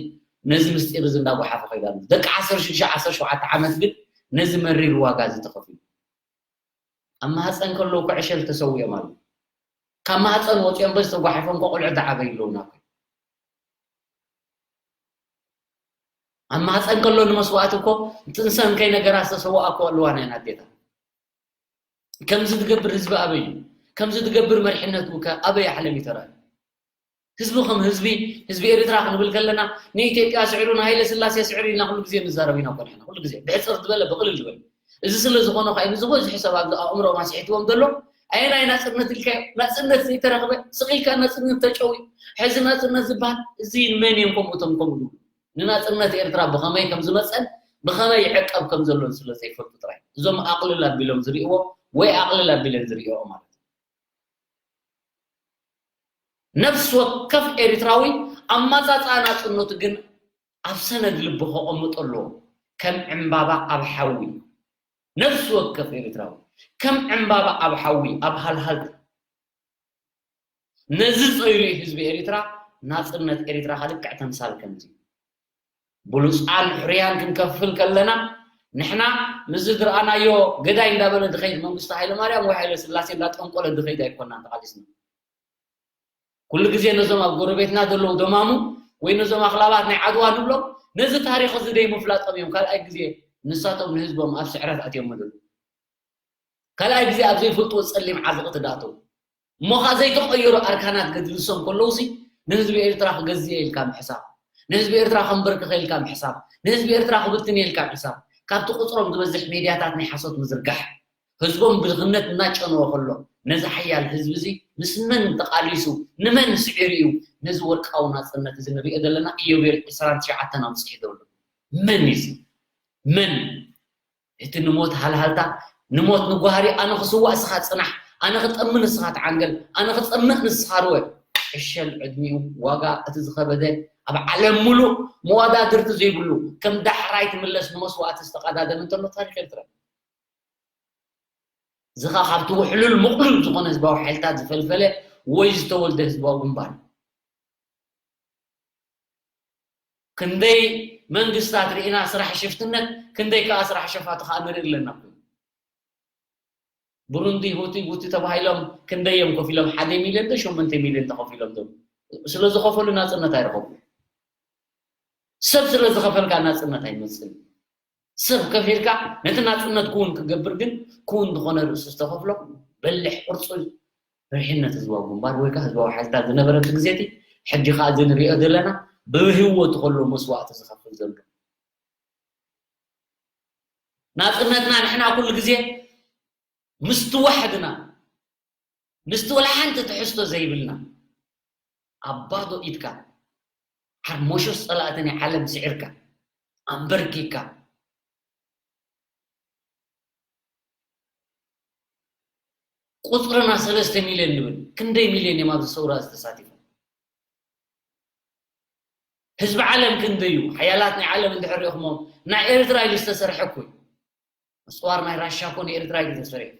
ነዚ ምስጢር እዚ እንዳጓሓፈ ከይዳ ኣሎ። ደቂ ዓሰርተ ሽዱሽተ፣ ዓሰርተ ሸውዓተ ዓመት ግን ነዚ መሪር ዋጋ እዚ ተኸፊሉ። ኣብ ማህፀን ከለዉ እኮ ዕሸል ተሰዊኦም ኣለዉ። ካብ ማህፀን ወፂኦም በዚ ተጓሒፎም እኮ ቆልዑ ዝዓበዩ ኣለዉና እኮ። ኣብ ማህፀን ከሎ ንመስዋእቲ እኮ ጥንሰን ከይነገራ ዝተሰወኣ እኮ ኣለዋና እየን ኣዴታት። ከምዚ ዝገብር ህዝቢ ኣበይ እዩ? ከምዚ ዝገብር መሪሕነት ከ ኣበይ ዓለም እዩ ተራእዩ? ህዝቢ ከም ህዝቢ፣ ህዝቢ ኤርትራ ክንብል ከለና፣ ንኢትዮጵያ ስዕሩ፣ ንሃይለ ስላሴ ስዕሩ ኢልና ኩሉ ግዜ ንዛረብ ኢና እኮ ንሕና፣ ኩሉ ግዜ ብሕጽር ዝበለ ብቕልል ዝበለ። እዚ ስለ ዝኾነ ኸኣ እዩ ንዝበዝሑ ሰብ ኣብዚ ኣእምሮኦም ኣስሒትዎም ዘሎ። ኣየናይ ናጽነት ኢልካዮ? ናጽነት ዘይተረኽበ፣ ስቕ ኢልካ ናጽነት ተጨውዩ፣ ሕዚ ናጽነት ዝበሃል፣ እዚ መን እዮም ከምኡ እቶም ከምኡ ዝብሉ? ንናጽነት ኤርትራ ብኸመይ ከም ዝመጸን ብኸመይ ይዕቀብ ከም ዘሎን ስለ ዘይፈልጡ ጥራይ። እዞም ኣቕልል ኣቢሎም ዝርእይዎ ወይ ኣቕልል ኣቢለን ዝርእይኦ ማለት እዩ። ነፍሲ ወከፍ ኤርትራዊ ኣመጻጽኣ ናጽነቱ ግን ኣብ ሰነድ ልቡ ከቐምጦ ኣለዎ። ከም ዕምባባ ኣብ ሓዊ። ነፍሲ ወከፍ ኤርትራዊ ከም ዕምባባ ኣብ ሓዊ፣ ኣብ ሃልሃልታ። ነዚ ጸይሩ ህዝቢ ኤርትራ፣ ናጽነት ኤርትራ ከኣ ልክዕ ተምሳል ከምዚ። ብሉጻን ሕሩያን ክንከፍል ከለና፣ ንሕና ምስዚ ዝረኣናዮ ገዳይ እንዳበለ ዝኸይድ መንግስቱ ሃይለማርያም ወይ ሃይለ ስላሴ እንዳጠንቆለ ዝኸይድ ኣይኮናን ተቓሊስና። ኩሉ ግዜ ነዞም ኣብ ጎረቤትና ዘለዉ ደማሙ ወይ ነዞም ኣኽላባት ናይ ዓድዋ ንብሎም፣ ነዚ ታሪኽ እዚ ዘይምፍላጦም እዮም ካልኣይ ግዜ ንሳቶም ንህዝቦም ኣብ ስዕረት ኣትዮም ዘለዉ። ካልኣይ ግዜ ኣብ ዘይፈልጥዎ ጸሊም ዓዘቕቲ ዝኣተዉ። እሞ ኸኣ ዘይተቐየሩ ኣርካናት ገድልሶም ከለዉሲ፣ ንህዝቢ ኤርትራ ክገዝእ ኢልካ ምሕሳብ፣ ንህዝቢ ኤርትራ ከንበርክኸ ኢልካ ምሕሳብ፣ ንህዝቢ ኤርትራ ክብትን ኢልካ ምሕሳብ፣ ካብቲ ቁጽሮም ዝበዝሕ ሜድያታት ናይ ሓሶት ምዝርጋሕ፣ ህዝቦም ብድኽነት እናጨነወ ከሎ፣ ነዚ ሓያል ህዝቢ እዚ ምስ መን ተቓሊሱ፣ ንመን ስዒሩ እዩ ነዚ ወርቃዊ ናጽነት እዚ ንሪኦ ዘለና? ኢዮቤል ዕስራን ትሽዓተን ኣውጺሑ ዘሎ መን እዩ እዚ? መን? እቲ ንሞት ሃልሃልታ፣ ንሞት ንጓህሪ፣ ኣነ ክስዋእ ንስኻ ጽናሕ፣ ኣነ ክጠሚ ንስኻ ተዓንገል፣ ኣነ ክጸምእ ንስኻ ርወ። ዕሸል ዕድሚኡ ዋጋ እቲ ዝኸበደ ኣብ ዓለም ምሉእ መወዳድርቲ ዘይብሉ ከም ዳሕራይ ትምለስ ንመስዋእቲ ዝተቐዳደመ እንተሎ ታሪኽ ኤርትራ። እዚ ኸኣ ካብቲ ውሕሉል ምቕሉል ዝኾነ ህዝባዊ ሓይልታት ዝፈልፈለ ወይ ዝተወልደ ህዝባዊ ግንባር እዩ። ክንደይ መንግስታት ርኢና ስራሕ ሽፍትነት፣ ክንደይ ከኣ ስራሕ ሸፋቱ ከኣ ንርኢ ኣለና እኮ። ብሩንዲ፣ ሁቲ፣ ቡቲ ተባሂሎም ክንደይ እዮም ከፊሎም? ሓደ ሚልዮን ዶ ሸሞንተ ሚልዮን ተኸፊሎም ዶ? ስለ ዝኸፈሉ ናጽነት ኣይረኸቡ። ሰብ ስለ ዝኸፈልካ ናጽነት ኣይመጽእን። ሰብ ከፊልካ ነቲ ናጽነት ክውን ክገብር ግን ክውን ዝኾነ ርእሱ ዝተኸፍሎ በሊሕ ቅርጹ መሪሕነት ህዝባዊ ግንባር ወይ ከዓ ህዝባዊ ሓይልታት ዝነበረሉ ግዜ እቲ ሕጂ ከዓ እዚ ንሪኦ ዘለና ብህይወቱ ከሎ መስዋእቲ ዝኸፍል ዘሎ ናጽነትና ንሕና ኩሉ ግዜ ምስቲ ዋሕድና ምስቲ ወላ ሓንቲ ትሕዝቶ ዘይብልና ኣብ ባዶ ኢድካ ሓርሞሾስ ጸላእቲ ናይ ዓለም ስዒርካ ኣንበርኪካ ቁፅርና ሰለስተ ሚልዮን ንብል ክንደይ ሚልዮን እዮም ኣብዚ ሰውራ ዝተሳቲፉ ህዝቢ ዓለም ክንደይ እዩ ሓያላት ናይ ዓለም እንድሕር ሪእኹሞ ናይ ኤርትራ ኢሉ ዝተሰርሐ እኮ እዩ ኣፅዋር ናይ ራሻ እኮ ንኤርትራ እዩ ተሰሪሑ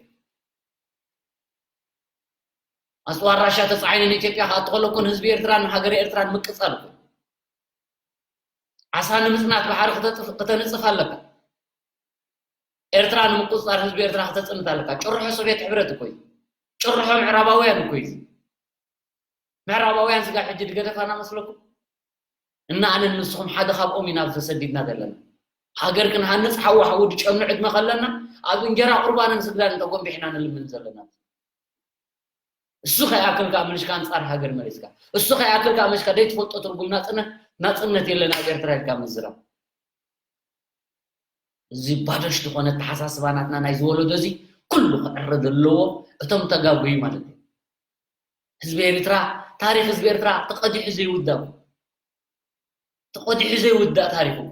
ኣፅዋር ራሻ ተፃዒኑ ንኢትዮጵያ ክኣቱ ከሎ እኮ ንህዝቢ ኤርትራ ንሃገረ ኤርትራ ንምቅፃል እኮ ዓሳ ንምፅናት ባሕሪ ክተንፅፍ ኣለካ ኤርትራ ንምቁፅፃር ህዝቢ ኤርትራ ክተፅንት ኣለካ ጭርሖ ሶቪየት ሕብረት እኮ እዩ ጭርሖ ምዕራባውያን እኮ እዩ ምዕራባውያን ስጋ ሕጂ ድገደፋና መስለኩም እና ኣነን ንስኹም ሓደ ካብኦም ኢና ተሰዲድና ዘለና ሃገር ክንሃንፅ ሓዊ ሓዊ ድጨኑ ዕድመ ከለና ኣብ እንጀራ ቁርባንን ስግዳን ተጎንቢሕና ንልምን ዘለና እሱ ከይኣክል ከዓ ምልሽካ ኣንፃር ሃገር መሪፅካ፣ እሱ ከይኣክል ከዓ ምልሽካ ዘይትፈልጦ ትርጉም ናፅነት፣ ናፅነት የለን ኣብ ኤርትራ ኢልካ ምዝራብ። እዚ ባዶሽ ዝኾነ ኣተሓሳስባ ናትና ናይ ዝወለዶ እዚ ኩሉ ክዕረ ዘለዎ እቶም ተጋጉዩ ማለት እዩ። ህዝቢ ኤርትራ፣ ታሪኽ ህዝቢ ኤርትራ ተቐዲሑ ዘይውዳእ፣ ተቐዲሑ ዘይውዳእ ታሪኽ እኮ።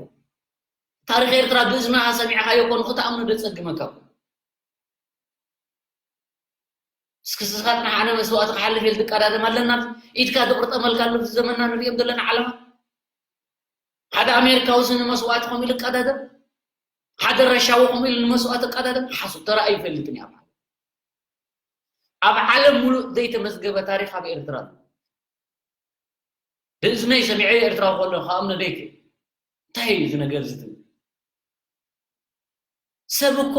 ታሪኽ ኤርትራ ብእዝንኻ ሰሚዕኻዮ እኮ ንኽትኣምኖ ደጸግመካ እኮ። እስኪ ስኻትና ኣነ መስዋእቲ ክሓልፍ ኢል ትቀዳደም ኣለና። ኢድካ ዝቕርጠመልካ ኣሎ፣ እዚ ዘመንና ንሪኦም ዘለና ዓለማ። ሓደ ኣሜሪካዊ ሲ ንመስዋእቲ ከምኡ ኢሉ ይቀዳደም፣ ሓደ ረሻዊ ከምኡ ኢሉ ንመስዋእቲ ይቀዳደም። ሓሱ ተራእዩ ይፈልጥን እዩ ኣብ ዓለም። ኣብ ዓለም ሙሉእ ዘይተመዝገበ ታሪኽ ኣብ ኤርትራ ኣሎ። ብእዝነይ ሰሚዐ ኤርትራዊ ከሎ ክኣምኖ ደይክእል። እንታይ እዩ እዚ ነገር እዚ ትብል? ሰብ እኮ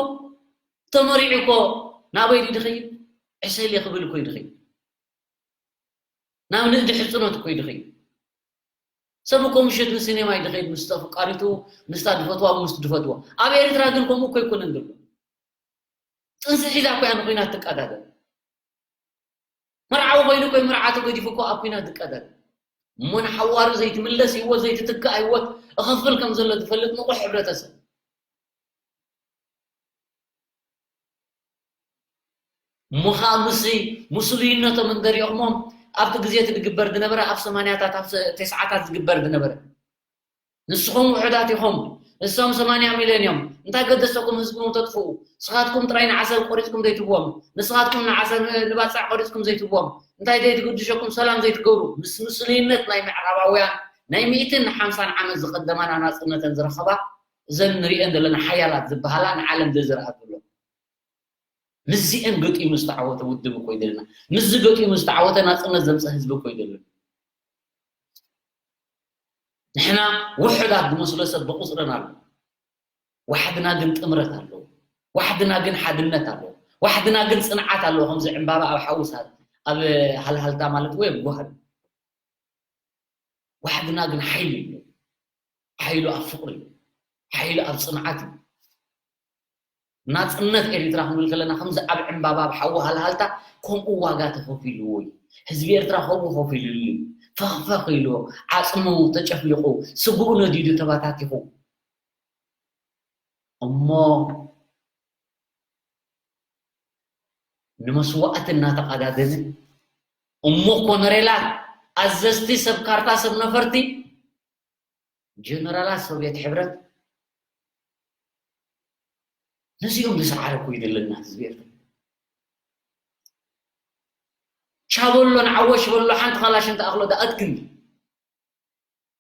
ተመሪዑ እኮ ናበይ ድዩ ድኸይድ? ዕሰል እየ ክብል እኮ እዩ ድኸይድ። ናብ ንእዲ ሕጽኖት እኮ እዩ ድኸይድ። ሰብ እኮ ምሽት ንሲኔማ እዩ ድኸይድ ምስ ተፍቃሪቱ፣ ምስታ ድፈትዋ፣ ምስ ድፈትዋ። ኣብ ኤርትራ ግን ከምኡ እኮ ኣይኮነን ዘሎ። ጥንሲ ሒዛ እኮ እያ ንኹናት ትቀዳደም። መርዓዊ ኮይኑ እኮ እዩ መርዓቱ ገዲፉ እኮ ኣብ ኲናት ዝቀደድ። እሞ ንሓዋሩ ዘይትምለስ ህይወት፣ ዘይትትካእ ህይወት እኸፍል ከም ዘሎ ዝፈልጥ ንቑሕ ሕብረተሰብ። እሞ ኸኣ ምስ ምስሉይነቶም እንተሪኦኽሞም ኣብቲ ግዜ እቲ ዝግበር ዝነበረ ኣብ ሰማንያታት ኣብ ተ- ተስዓታት ዝግበር ዝነበረ ንስኹም ውሑዳት ኢኹም፣ እሶም ሰማንያ ሚልዮን እዮም። እንታይ ገደሰኩም ህዝብኹም ተጥፍኡ? ንስኻትኩም ጥራይ ንዓሰብ ቆሪጽኩም ዘይትብዎም፣ ንስኻትኩም ንዓሰብ ንባጽዕ ቆሪጽኩም ዘይትብዎም፣ እንታይ ዘይትግድሸኩም ሰላም ዘይትገብሩ? ምስ ምስሉይነት ናይ ምዕራባውያን ናይ ሚእትን ሓምሳን ዓመት ዝቐደማና ናጽነተን ዝረኸባ እዘን ንሪኤን ዘለና ሓያላት ዝበሃላ ንዓለም ዘዝርኣ ዘሎ። ምስዚአን ገጢሙ ዝተዓወተ ውድብ እኮ እዩ ዘለና። ምስዚ ገጢሙ ዝተዓወተ ናጽነት ዘምፀ ህዝቢ እኮ እዩ ዘለና። ንሕና ውሑዳት ዝመስሎ ሰብ ብቁፅርን ኣሎ። ዋሕድና ግን ጥምረት ኣለዎ። ዋሕድና ግን ሓድነት ኣለዎ። ዋሕድና ግን ፅንዓት ኣለዎ። ከምዚ ዕምባባ ኣብ ሓዊ ሳት ኣብ ሃልሃልታ ማለት ወይ ኣብ ጓህሪ። ዋሕድና ግን ሓይሊ እዩ። ሓይሉ ኣብ ፍቕሪ እዩ። ሓይሉ ኣብ ፅንዓት እዩ። ናፅነት ኤርትራ ክንብል ከለና ከምዚ ኣብ ዕምባባ ኣብ ሓዊ ሃልሃልታ ከምኡ ዋጋ ተኸፊልዎ እዩ። ህዝቢ ኤርትራ ከምኡ ከፊልሉ እዩ። ፈኽፈኽ ኢሉ ዓፅሙ ተጨፍሊቑ ስግኡ ነዲዱ ተባታቲኹ እሞ ንመስዋእቲ እናተቐዳደመ እሞ ኮነሬላት ኣዘዝቲ ሰብ ካርታ ሰብ ነፈርቲ ጀነራላት ሶቪየት ሕብረት ነዚኦም ዝሰዓረ እኮ እዩ ዘለና ህዝቢ ኤርትራ። ቻበሎ ንዓወሽ በሎ ሓንቲ ካላሽን ተኣኽሎ ደኣ ኣትክንዲ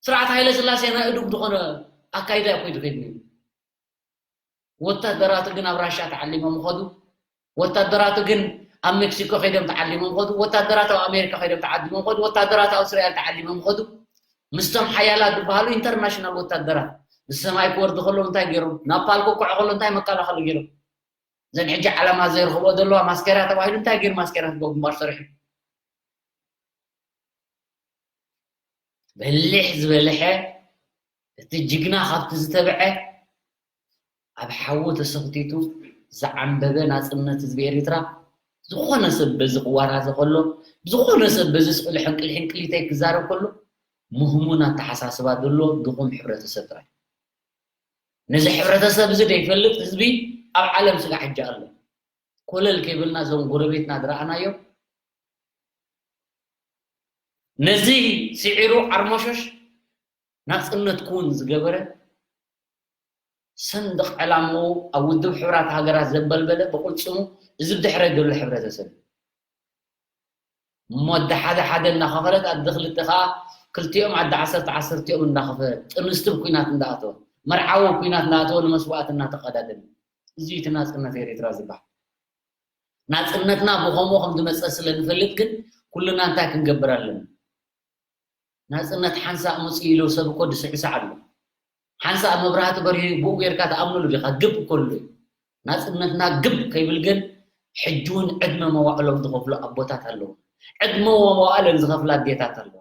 ስርዓት ሃይለ ስላሴ ናይ እዱግ ዝኾነ ኣካይዳ እኮ እዩ ዝኸይድ ነይሩ። ወታደራቱ ግን ኣብ ራሻ ተዓሊሞም ኸዱ። ወታደራቱ ግን ኣብ ሜክሲኮ ከይዶም ተዓሊሞም ኸዱ። ወታደራት ኣብ ኣሜሪካ ከይዶም ተዓሊሞም ኸዱ። ወታደራት ኣብ እስራኤል ተዓሊሞም ኸዱ። ምስቶም ሓያላት ዝበሃሉ ኢንተርናሽናል ወታደራት ብሰማይ ክወርዱ ከለዉ እንታይ ገይሮም? ናብ ፓልኮ ክኩዕ ከሎ እንታይ መከላኸሊ ገይሮም? እዘን ሕጂ ዓለማ ዘይረኽብኦ ዘለዋ ማስኬራ ተባሂሉ እንታይ ገይሩ ማስኬራ ትገብሩ ግንባር ሰሪሑ? በሊሕ ዝበልሐ እቲ ጅግና ካብቲ ዝተብዐ ኣብ ሓዊ ተሰኽቲቱ ዝዓንበበ ናፅነት ህዝቢ ኤርትራ ዝኾነ ሰብ በዚ ክዋራዘ ከሎ ዝኾነ ሰብ በዚ ስእሉ ሕንቅል ሕንቅሊተይ ክዛረብ ከሎ ምህሙን ኣተሓሳስባ ዘለዎ ድኹም ሕብረተሰብ ጥራይ። ነዚ ሕብረተሰብ እዚ ዘይፈልጥ ህዝቢ ኣብ ዓለም ስጋዕ ሕጂ ኣሎ። ኮለል ከይብልና እዞም ጎረቤትና ዝረኣናዮም ነዚ ስዒሩ ዓርሞሾሽ ናጽነት ክውን ዝገበረ ሰንደቕ ዕላምኡ ኣብ ውድብ ሕቡራት ሃገራት ዘንበልበለ ብቕልጽሙ እዚ ብድሕረይ ዘሎ ሕብረተሰብ እሞ ኣደ ሓደ ሓደ እናኸፈለት ኣደ ክልተ ከዓ ክልቲኦም ኣደ ዓሰርተ ዓሰርቲኦም እናኸፈለት ጥንስቲ ብ ኩናት እንዳኣተወ መርዓዊ ብ ኩናት እንዳኣተወ ንመስዋእቲ እናተቐዳደመ እዚ እቲ ናጽነት ኤርትራ ዝበሃል ናጽነትና ብኸምኡ ከም ዝመፀ ስለ ንፈልጥ ግን ኩልና እንታይ ክንገብር ኣለና ናጽነት ሓንሳእ ምጽእ ኢሉ ሰብ እኮ ድስዕስዕ ኣሎ ሓንሳእ መብራህቲ በሪሁ ብኡ ጌርካ ትኣምነሉ ዲኻ ግብ እኮ ኣሎ ናጽነትና ግብ ከይብል ግን ሕጂ እውን ዕድመ መዋእሎም ዝኸፍሉ ኣቦታት ኣለዉ ዕድመ መዋእለን ዝኸፍላ ኣዴታት ኣለዋ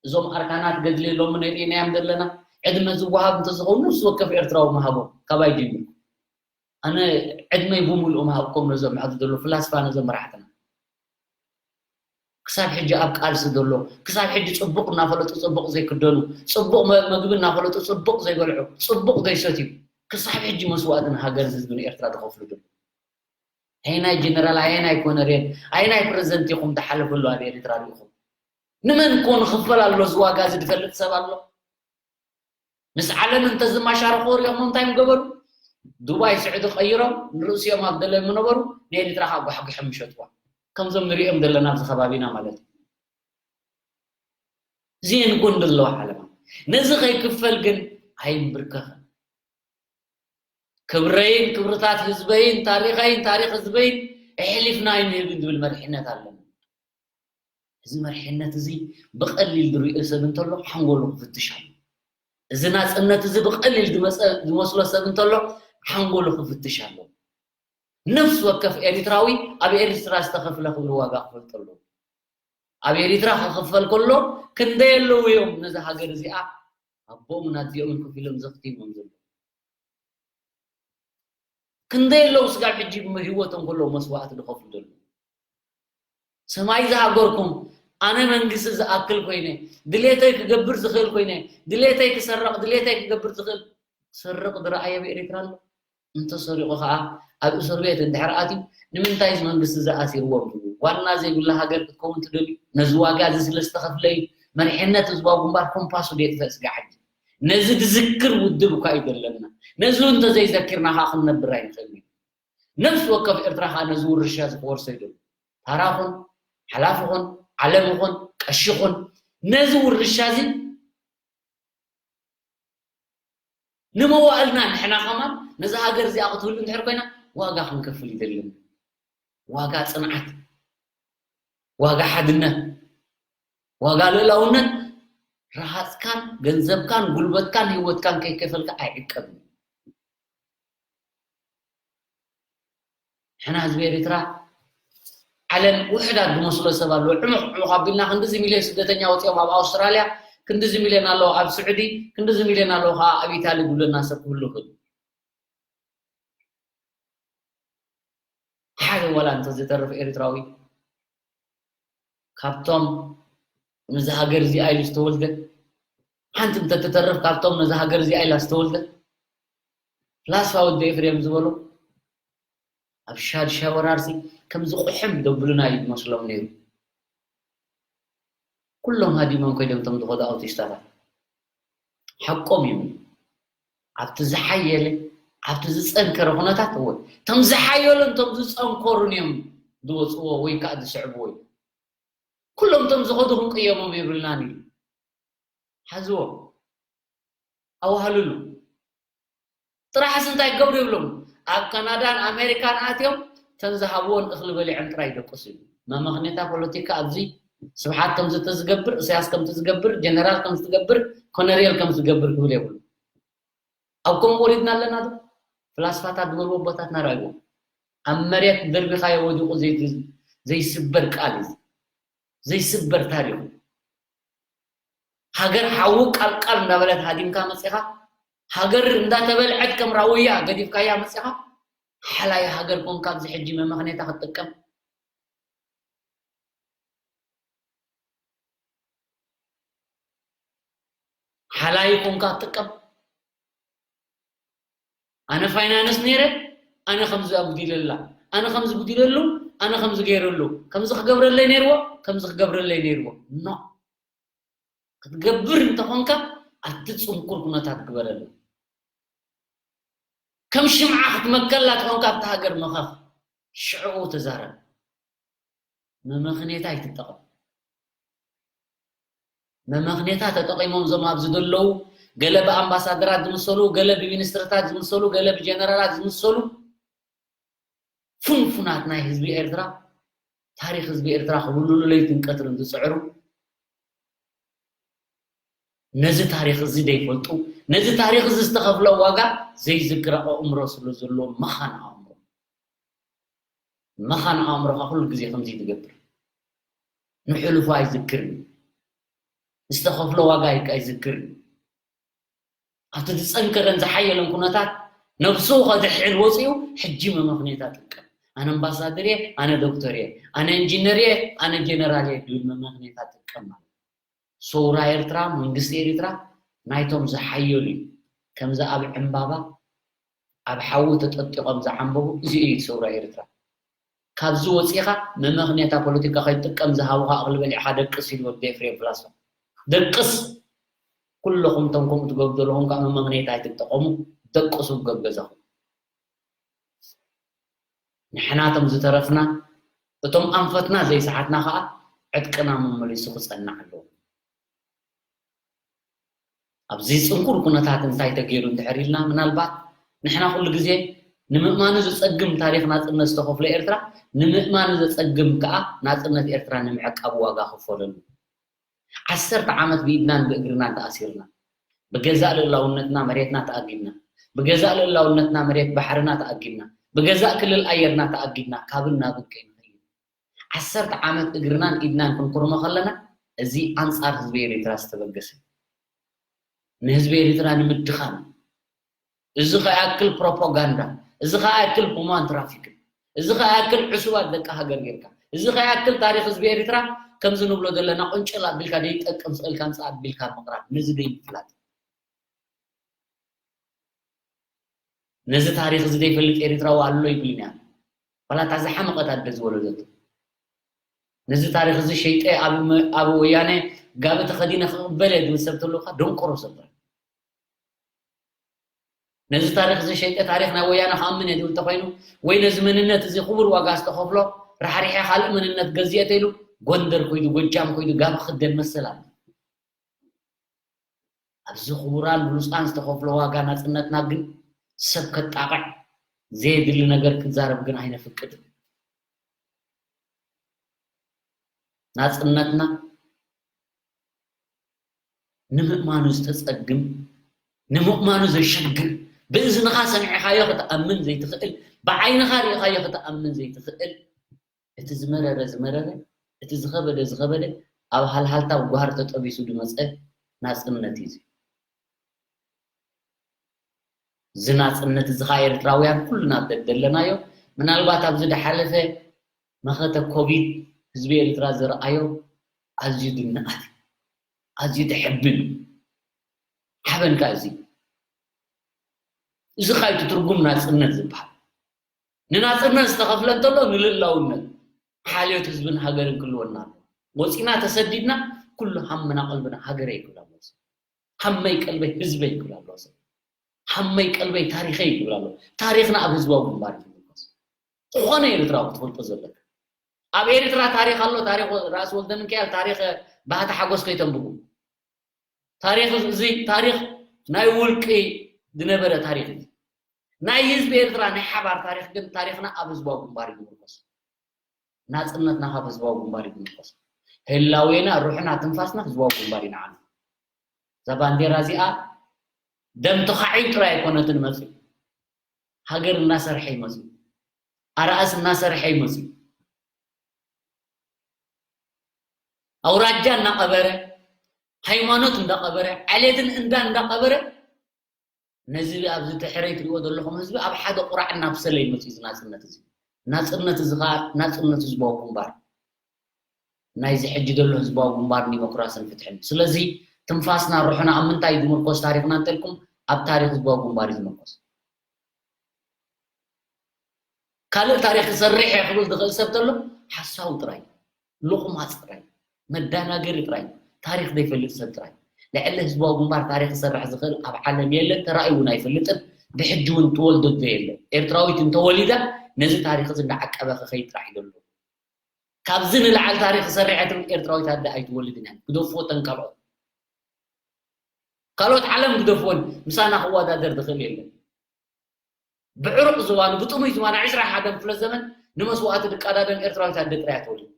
እዞም ኣርካናት ገድሊ ሎሚ ንሪእናዮም ዘለና ዕድመ ዝወሃብ እንተዝኸውን ነፍሲ ወከፍ ኤርትራዊ ምሃቦም ካባይ ጀሚርኩም ኣነ ዕድመይ ብምልኡ ምሃብኩም ነዞም ኣብዚ ዘለዉ ፍላስፋ ነዞም መራሕትና ክሳብ ሕጂ ኣብ ቃልሲ ዘሎ፣ ክሳብ ሕጂ ጽቡቕ እናፈለጡ ጽቡቕ ዘይክደኑ፣ ጽቡቕ መ- መግቢ እናፈለጡ ጽቡቕ ዘይበልዑ፣ ጽቡቕ ዘይሰትዩ፣ ክሳብ ሕጂ መስዋእትን ሃገርን ህዝብን ኤርትራ ዝኸፍሉ ዘሎ። ኣየናይ ጀነራል፣ ኣየናይ ኮነሬል፣ ኣየናይ ፕረዚደንት ኢኹም ትሓልፉ ኣሎ ኣብ ኤርትራ ርኢኹም? ንመን ኮን ክፈል ኣሎ? እዚ ዋጋ እዚ ዝፈልጥ ሰብ ኣሎ? ምስ ዓለም እንተዝማሻረኹ ሪኦሞ እንታይ ምገበሩ? ዱባይ ስዑዲ ቀይሮም ንርእሲኦም ኣብ ደለሙ ነበሩ፣ ንኤርትራ ከዓ ጓሕጒሖም ምሸጥዋ። ከምዞም ንሪኦም ዘለና ኣብዚ ከባቢና ማለት እዩ። እዚአን ጎን ዘለዋ ዓለማ። ነዚ ከይክፈል ግን ኣይንብርከኽን። ክብረይን ክብርታት ህዝበይን ታሪኸይን ታሪኽ ህዝበይን ኣሕሊፍና ኣይንህብን ዝብል መሪሕነት ኣለና። እዚ መሪሕነት እዚ ብቐሊል ዝሪኦ ሰብ እንተሎ ሓንጎሉ ክፍትሽ ኣሎ። እዚ ናጽነት እዚ ብቐሊል ዝመጸ ዝመስሎ ሰብ እንተሎ ሓንጎሉ ክፍትሽ ኣሎ። ነፍሲ ወከፍ ኤርትራዊ ኣብ ኤርትራ ዝተኸፍለ ክብሪ ዋጋ ክፈልጦ ኣለዎ። ኣብ ኤርትራ ክኽፈል ከሎ ክንደይ ኣለዉ እዮም ነዚ ሃገር እዚኣ ኣቦኦምን ኣዲኦምን ከፊሎም ዘኽቲሞም ዘለዉ? ክንደይ ኣለዉ ስጋብ ሕጂ ህይወቶም ከለዉ መስዋእቲ ዝኸፍሉ ዘለዉ? ሰማይ ዝሃገርኩም፣ ኣነ መንግስቲ ዝኣክል ኮይነ፣ ድሌተይ ክገብር ዝኽእል ኮይነ፣ ድሌተይ ክሰርቕ፣ ድሌተይ ክገብር ዝኽእል ክሰርቕ ዝረኣየ ኣብ ኤርትራ ኣሎ? እንተሰሪቑ ኸዓ ኣብ እስር ቤት እንድሕር ኣትዩ ንምንታይ እዚ መንግስቲ ዝኣሲርዎም ትብሉ? ዋና ዘይብላ ሃገር ክትከውን ትደልዩ? ነዚ ዋጋ እዚ ስለ ዝተኸፍለ እዩ። መሪሕነት ህዝባዊ ግንባር ኮምፓሱ ደየጥፈእ ስጋ ሕጂ። ነዚ ዝዝክር ውድብ እኳ እዩ ዘለና። ነዚ እውን እንተዘይዘኪርና ኸዓ ክንነብር ኣይንኽእልን እዩ። ነፍሲ ወከፍ ኤርትራ ኸዓ ነዚ ውርሻ እዚ ክወርሶ ይደሉ። ታራ ኹን፣ ሓላፊ ኹን፣ ዓለሚ ኹን፣ ቀሺ ኹን፣ ነዚ ውርሻ እዚ ንመዋእልና ንሕና ከማን ነዛ ሃገር እዚኣ ክትህሉ እንድሕር ኮይና ዋጋ ክንከፍል ይደልን። ዋጋ ጽንዓት፣ ዋጋ ሓድነት፣ ዋጋ ልእላውነት ረሃጽካን ገንዘብካን ጉልበትካን ህይወትካን ከይከፈልካ ኣይዕቀብን። ሕና ህዝቢ ኤርትራ ዓለም ውሕዳት ዝመስሎ ሰብ ኣለዎ። ዕሙቕ ዕሙቕ ኣቢልና ክንድዚ ሚልዮን ስደተኛ ወፂኦም ኣብ ኣውስትራልያ፣ ክንድዚ ሚልዮን ኣለዎ ኣብ ስዑዲ፣ ክንድዚ ሚልዮን ኣለዎ ከዓ ኣብ ኢታሊ ዝብለና ሰብ ክህሉ ይኽእል። ሓደ ዋላ እንተዝተርፍ ኤርትራዊ ካብቶም ነዚ ሃገር እዚኣ ኢሉ ዝተወልደ፣ ሓንቲ እንተትተርፍ ካብቶም ነዚ ሃገር እዚኣ ኢላ ዝተወልደ፣ ፍላስፋ ወዲ ኤፍሬም ዝበሎ ኣብ ሻድሻይ ወራርሲ ከምዚ ቁሕም ደብሉና እዩ ዝመስሎም ነይሩ። ኩሎም ሃዲሞም ኮይዶም እቶም ዝኸዱ ኣውቲስታታት። ሓቆም እዮም። ኣብቲ ዝሓየለ፣ ኣብቲ ዝጸንከረ ኩነታት እወ፣ እቶም ዝሓየሉን እቶም ዝጸንከሩን እዮም ዝወጽዎ ወይ ከዓ ዝስዕብዎ እዩ። ኩሎም እቶም ዝኸዱ ክንቅየሞም የብልናን እዩ። ሓዝዎ። ኣዋህልሉ። ጥራሕስ እንታይ ክገብሩ ይብሎም? ኣብ ካናዳን ኣሜሪካን ኣትዮም ተን ዝሃብዎን እኽሊ በሊዖም ጥራይ ይደቅሱ እዩ። መመኽኔታ ፖለቲካ ኣብዚ ስብሓት ከምዚ ተዝገብር፣ እሳያስ ከምዚ ዝገብር፣ ጀነራል ከምዚ ትገብር፣ ኮነሬል ከምዚ ትገብር ክብል የብሉ። ኣብ ከምኡ ወሪድና ኣለና ዶ? ፍላስፋታት ዝበልዎ ኣቦታትና ርኣይዎ። ኣብ መሬት ደርቢኻዮ ወዲቑ ዘይ-፣ ዘይስበር ቃል እዩ። ዘይስበር ታሪኽ። ሃገር ሓዊ ቃልቃል እንዳበለት ሃዲምካ መጺኻ፣ ሃገር እንዳተበልዐት ከም ራውያ ገዲፍካያ መጺኻ፣ ሓላይ ሃገር ኮንካ ኣብዚ ሕጂ መመኽኔታ ክትጥቀም፣ ሓላይ ኮንካ ክትጥቀም። ኣነ ፋይናንስ ነይረ፣ ኣነ ከምዚ ኣጉዲለላ፣ ኣነ ከምዚ ጉዲለሉ፣ ኣነ ከምዚ ገይረሉ፣ ከምዚ ክገብረለይ ነይርዎ፣ ከምዚ ክገብረለይ ነይርዎ። ኖ። ክትገብር እንተኾንካ ኣብቲ ጽንኩር ኩነታት ግበረሉ። ከም ሽምዓ ክትመከላ ተኾንካ ኣብቲ ሃገር መኸኽ። ሽዕኡ ተዛረብ። መመኽኔታ ኣይትጠቐም። መመኽኔታ ተጠቒሞም እዞም ኣብዚ ዘለዉ ገለ ብኣምባሳደራት ዝምሰሉ፣ ገለ ብሚኒስትርታት ዝምሰሉ፣ ገለ ብጀነራላት ዝምሰሉ ፍንፉናት ናይ ህዝቢ ኤርትራ፣ ታሪኽ ህዝቢ ኤርትራ ክብልሉ ለይትን ቀትርን ዝጽዕሩ፣ ነዚ ታሪኽ እዚ ዘይፈልጡ፣ ነዚ ታሪኽ እዚ ዝተኸፍለ ዋጋ ዘይዝክር ኣእምሮ ስለ ዘለዎ መኻን ኣእምሮ። መኻን ኣእምሮኻ ኩሉ ግዜ ከምዚ ትገብር። ንሕሉፉ ኣይዝክርን። ዝተኸፍሎ ዋጋ ኣይክ-፣ ኣይዝክርን። ኣብቲ ዝጸንከረን ዝሓየለን ኩነታት ነብሱ ከድሕን ወጺኡ ሕጂ መመኽኔታ ጥቀም። ኣነ ኣምባሳደር እየ፣ ኣነ ዶክተር እየ፣ ኣነ ኢንጂነር እየ፣ ኣነ ጀነራል እየ ድብል መመኽንያታት ትጥቀም ማለት እዩ። ሰውራ ኤርትራ፣ መንግስቲ ኤርትራ ናይቶም ዝሓየሉ እዩ። ከምዚ ኣብ ዕምባባ ኣብ ሓዊ ተጠጢቖም ዝዓንበቡ እዚኡ እዩ ሰውራ ኤርትራ። ካብዚ ወፂኻ መመኽንያታ ፖለቲካ ከይትጥቀም ዝሃቡኻ እኽሊ በሊዕኻ ደቅስ ኢሉ ወዲ ኤፍሬም ፍላስፋ። ደቅስ! ኩለኹም እቶም ከምኡ ትገብሩ ዘለኹም ከዓ መመኽንያታ ኣይትጠቐሙ፣ ደቅሱ ገብ ገዛኹም። ንሕና እቶም ዝተረፍና፣ እቶም ኣንፈትና ዘይሰሓትና ከዓ ዕጥቅና መመሊሱ ክጸንዕ ኣለዎ። ኣብዚ ጽንኩር ኩነታት እንታይ ተገይሩ እንድሕር ኢልና፣ ምናልባት ንሕና ኩሉ ግዜ ንምእማኑ ዘጸግም ታሪኽ ናጽነት ዝተኸፍሎ ኤርትራ፣ ንምእማኑ ዘጸግም ከኣ ናጽነት ኤርትራ ንምዕቃብ ዋጋ ክፈለሉ። ዓሰርተ ዓመት ብኢድናን ብእግርናን ተኣሲርና፣ ብገዛእ ልእላውነትና መሬትና ተኣጊድና፣ ብገዛእ ልእላውነትና መሬት ባሕርና ተኣጊድና፣ ብገዛእ ክልል ኣየርና ተኣጊድና፣ ካብን ናብን ከይንኸይድ ዓሰርተ ዓመት እግርናን ኢድናን ክንኩርሞ ከለና፣ እዚ ኣንጻር ህዝቢ ኤርትራ ዝተበገሰ፣ ንህዝቢ ኤርትራ ንምድኻም፣ እዚ ከይኣክል ፕሮፓጋንዳ፣ እዚ ከይኣክል ሁማን ትራፊክን፣ እዚ ከይኣክል ዕሱባት ደቂ ሃገር ጌርካ፣ እዚ ከይኣክል ታሪኽ ህዝቢ ኤርትራ ከምዚ ንብሎ ዘለና ቁንጭል ኣቢልካ ደይጠቅም ስእልካ ኣምጽእ ኣቢልካ ምቕራብ፣ ነዚ ደይምፍላጥ። ነዚ ታሪኽ እዚ ዘይፈልጥ ኤርትራዊ ኣሎ ይብልን እያ። ዋላ እታ ዝሓመቐት ኣደ ዝወለደቶ። ነዚ ታሪኽ እዚ ሸይጠ ኣብ መ-፣ ኣብ ወያነ ጋቢ ተኸዲነ ክቕበል እየ ዝብል ሰብ ተሎ እኳ ደንቆሮ ሰብ ጥራይ። ነዚ ታሪኽ እዚ ሸይጠ ታሪኽ ናይ ወያነ ክኣምን እየ ዝብል ተኾይኑ፣ ወይ ነዚ መንነት እዚ ክቡር ዋጋ ዝተኸፍሎ ራሕሪሐ ካልእ መንነት ገዚኤ ተኢሉ፣ ጎንደር ኮይዱ፣ ጎጃም ኮይዱ ጋቢ ክኽደን መሰል ኣሎ። ኣብዚ ክቡራን ብሉጻን ዝተኸፍሎ ዋጋ ናጽነትና ግን ሰብ ከጣቕዕ፣ ዘየድሊ ነገር ክዛረብ ግን ኣይነፍቅድን። ናጽነትና ንምእማኑ ዝተጸግም፣ ንምእማኑ ዘሸግር፣ ብእዝንኻ ሰሚዕኻዮ ክትኣምን ዘይትኽእል፣ ብዓይንኻ ርኢኻዮ ክትኣምን ዘይትኽእል፣ እቲ ዝመረረ ዝመረረ፣ እቲ ዝኸበደ ዝኸበደ፣ ኣብ ሃልሃልታ ጓህሪ ተጠቢሱ ዝመጸ ናጽነት እዩ እዚ። እዚ ናጽነት እዚ ኸኣ ኤርትራውያን ኩልና ደለናዮ። ምናልባት ኣብዚ ዝሓለፈ መኸተ ኮቪድ ህዝቢ ኤርትራ ዝረኣዮ ኣዝዩ ድንኣት እዩ። ኣዝዩ ዘሕብን እዩ። ሓበን ከኣ እዚ። እዚ ከኣ እዩ እቲ ትርጉም ናጽነት ዝበሃል። ንናጽነት ዝተኸፍለ እንተሎ ንልእላውነት፣ ሓልዮት ህዝብን ሃገርን ክህልወና ኣለዎ። ወጺና ተሰዲድና ኩሉ ሃምና ቀልብና ሃገረይ ክብል ኣለዎ ሰብ። ሃመይ ቀልበይ ህዝበይ ክብል ኣለዎ ሰብ። ሃመይ ቀልበይ ታሪኸይ ክብል ኣለዎ። ታሪኽና ኣብ ህዝባዊ ግንባር እዩ ዝምርኮስ። ዝኾነ ኤርትራዊ ክትፈልጦ ዘለካ። ኣብ ኤርትራ ታሪኽ ኣሎ፣ ታሪኽ ራእሲ ወልደ ሚካኤል፣ ታሪኽ ባህታ ሓጎስ ከይተንብቡ። ታሪኽ እዚ ታሪኽ ናይ ውልቂ ዝነበረ ታሪኽ እዩ። ናይ ህዝቢ ኤርትራ ናይ ሓባር ታሪኽ ግን ታሪኽና ኣብ ህዝባዊ ግንባር እዩ ዝምርኮስ። ናጽነትና ካብ ህዝባዊ ግንባር እዩ ዝምርኮስ። ህላዌና፣ ሩሕና፣ ትንፋስና ህዝባዊ ግንባር እዩ ንዓና። እዛ ባንዴራ እዚኣ ደም ተኻዒዩ ጥራይ ኣይኮነትን መጽዩ። ሃገር እናሰርሐ እዩ መጽዩ። ኣራእስ እናሰርሐ እዩ መጽዩ። ኣውራጃ እናቐበረ፣ ሃይማኖት እንዳቐበረ፣ ዓሌትን እንዳ እንዳቐበረ፣ ነዚ ኣብዚ ድሕረይ ትሪእዎ ዘለኹም ህዝቢ ኣብ ሓደ ቁራዕ እናብሰለ እዩ መጽዩ እዚ ናጽነት እዚ። ናጽነት እዚ ኸኣ ናጽነት ህዝባዊ ግንባር። ናይዚ ሕጂ ዘሎ ህዝባዊ ግንባር ዲሞክራስን ፍትሕን። ስለዚ ትንፋስና፣ ሩሕና ኣብ ምንታይ እዩ ዝምርኮስ ታሪኽና እንተልኩም፣ ኣብ ታሪኽ ህዝባዊ ግንባር እዩ ዝምርኮስ። ካልእ ታሪኽ ክሰርሕ እየ ክብል ዝኽእል ሰብ ተሎ፣ ሓሳዊ ጥራይ፣ ሎቕማጽ ጥራይ፣ መዳናገሪ ጥራይ፣ ታሪኽ ዘይፈልጥ ሰብ ጥራይ። ልዕሊ ህዝባዊ ግንባር ታሪኽ ክሰርሕ ዝኽእል ኣብ ዓለም የለን፣ ተራእዩ እውን ኣይፈልጥን። ብሕጂ እውን ትወልዶ ዘየለ። ኤርትራዊት እንተወሊዳ ነዚ ታሪኽ እዚ እንዳዓቀበ ክኸይድ ጥራሕ እዩ ዘሎ። ካብዚ ንላዕሊ ታሪኽ ክሰርሕ እየ ትብል ኤርትራዊት ኣደ ኣይትወልድን እያ። ግደፍዎ ተን ካልኦት። ካልኦት ዓለም ግደፍዎን፣ ምሳና ክወዳደር ዝኽእል የለን። ብዕሩቕ ዝባኑ፣ ብጥሙይ ዝባኑ፣ ዕስራ ሓደን ክፍለ ዘመን ንመስዋእቲ ዝቀዳደም ኤርትራዊት ኣደ ጥራይ እያ ትወልድ።